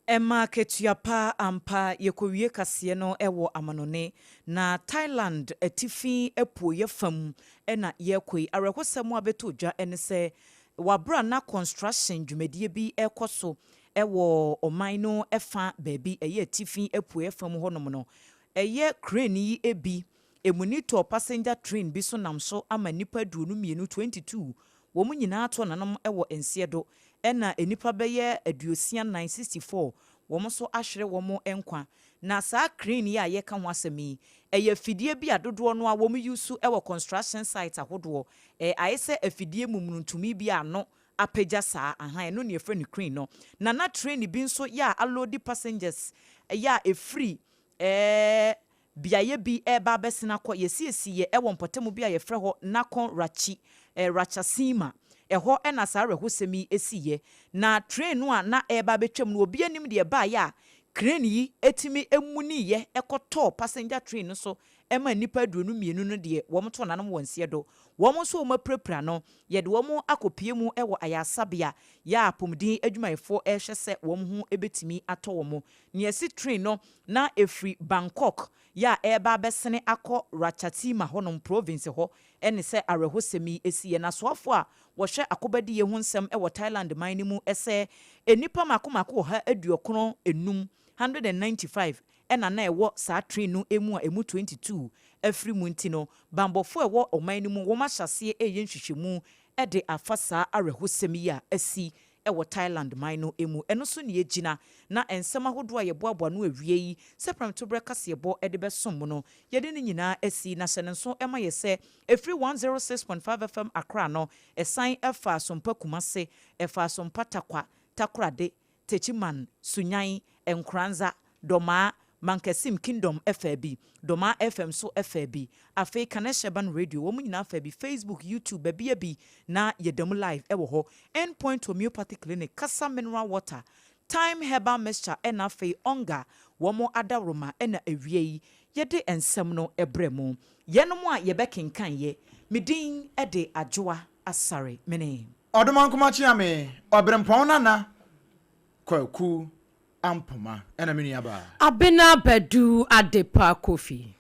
Ɛma akatua pa ampa. Yɛkɔwie kaseɛ no wɔ amanɔne, na Thailand atifi apueeɛ fam na yɛrekɔ yi. Awerɛhosɛm a abɛtɔ dwa ne sɛ, wɔ aberɛ a na construction dwumadie bi rekɔ so wɔ ɔman no fa baabi, ɛyɛ atifi apueeɛ fam hɔnom no, ɛyɛ crane yi bi Emuni tɔɔ passenger train bi so nam so ama nnipa 22, 22, wɔn nyinaa tɔɔ nanom wɔ nseɛ do, ɛna nnipa bɛyɛ 64, 64, wɔn nso ahwere wɔn nkwa. Na saa crane yi a yɛreka ho asɛm yi, ɛyɛ afidie bi a dodoɔ no ara wɔn use wɔ construction site ahodoɔ. Ɛyɛ ayɛ sɛ afidie mumuruntumi bi a ano apagya saa, ahaa, ɛno na yɛfrɛ no crane no. Na na train bi nso yɛ a aloadi passengers yɛ a ɛfiri ɛɛ Beaeɛ bi reba abɛsen akɔ. Yɛsiesiiɛ wɔ mpɔtam bi a yɛfrɛ hɔ Nakhon Rachi, eh, Ratchasima. Ɛhɔ na saa awerɛhosɛm yi siiɛ. Na train no a na ɛreba abɛtwam no, obiara nnim deɛ ɛbaeɛ a crane yi tumi muniiɛ kɔtɔɔ passenger train no so ma nnipa 22 no deɛ wɔtoo nanom wɔ nseɛ do. Wɔn nso a wɔapirapira no, yɛde wɔn akɔpue mu wɔ ayaresabea yɛ a apɔmuden adwumayɛfoɔ rehwɛ sɛ wɔn ho bɛtumi atɔ wɔn. Nea ɛsi train no na ɛfiri Bangkok yɛ a ɛreba abɛsene akɔ Ratchathima hɔnom province hɔ ne sɛ awerɛhosɛm yi siiɛ. Na asoafoɔ a wɔhwɛ akobadiyɛ ho nsɛm wɔ Thailand man no mu sɛ nnipa mmaako mmaako 195, 195, na na ɛwɔ saa train no mu a ɛmu 22 afiri mu nti no, banbɔfoɔ a ɛwɔ ɔman no mu wɔahyɛ aseɛ reyɛ nhwehwɛmu de afa saa awerɛhosɛm yi a asi wɔ Thailand man no mu. Ɛno so na yɛgyina, na nsɛm ahodoɔ a yɛboaboa ano awie yi sɛ prɛmtoberɛ kaseɛbɔ de bɛsom mo no, yɛde ne nyinaa asi. Na hyɛ no nso ma yɛ sɛ, ɛfiri 106.5 FM Accra no, ɛsan fa Asompa Kumase, ɛfa Asompa Tarkwa, Takoradi, Techiman, Sunyani, Nkoranza, Domaa, Mankasim Kingdom faa bi, Domaa FM nso faa bi, afei Kanesheban Radio, wɔn nyinaa faa bi, Facebook, YouTube, babia bi na yɛda mu live wɔ hɔ, End Point Homeopathy Clinic, Kasa Mineral Water, Thyme Herbal Mixture ɛna afei Onga, wɔn adaworoma ɛna awia yi. yɛde nsɛm no brɛ mo. Yɛnom a yɛbɛkenkan yɛ, me din de Adwoa Asare, mene.
Ɔdomankoma Kyeame, Ɔberempɔn Nana Kwaku Ampoma ɛna me nua baa.
Abena Badu Adepa Kofi.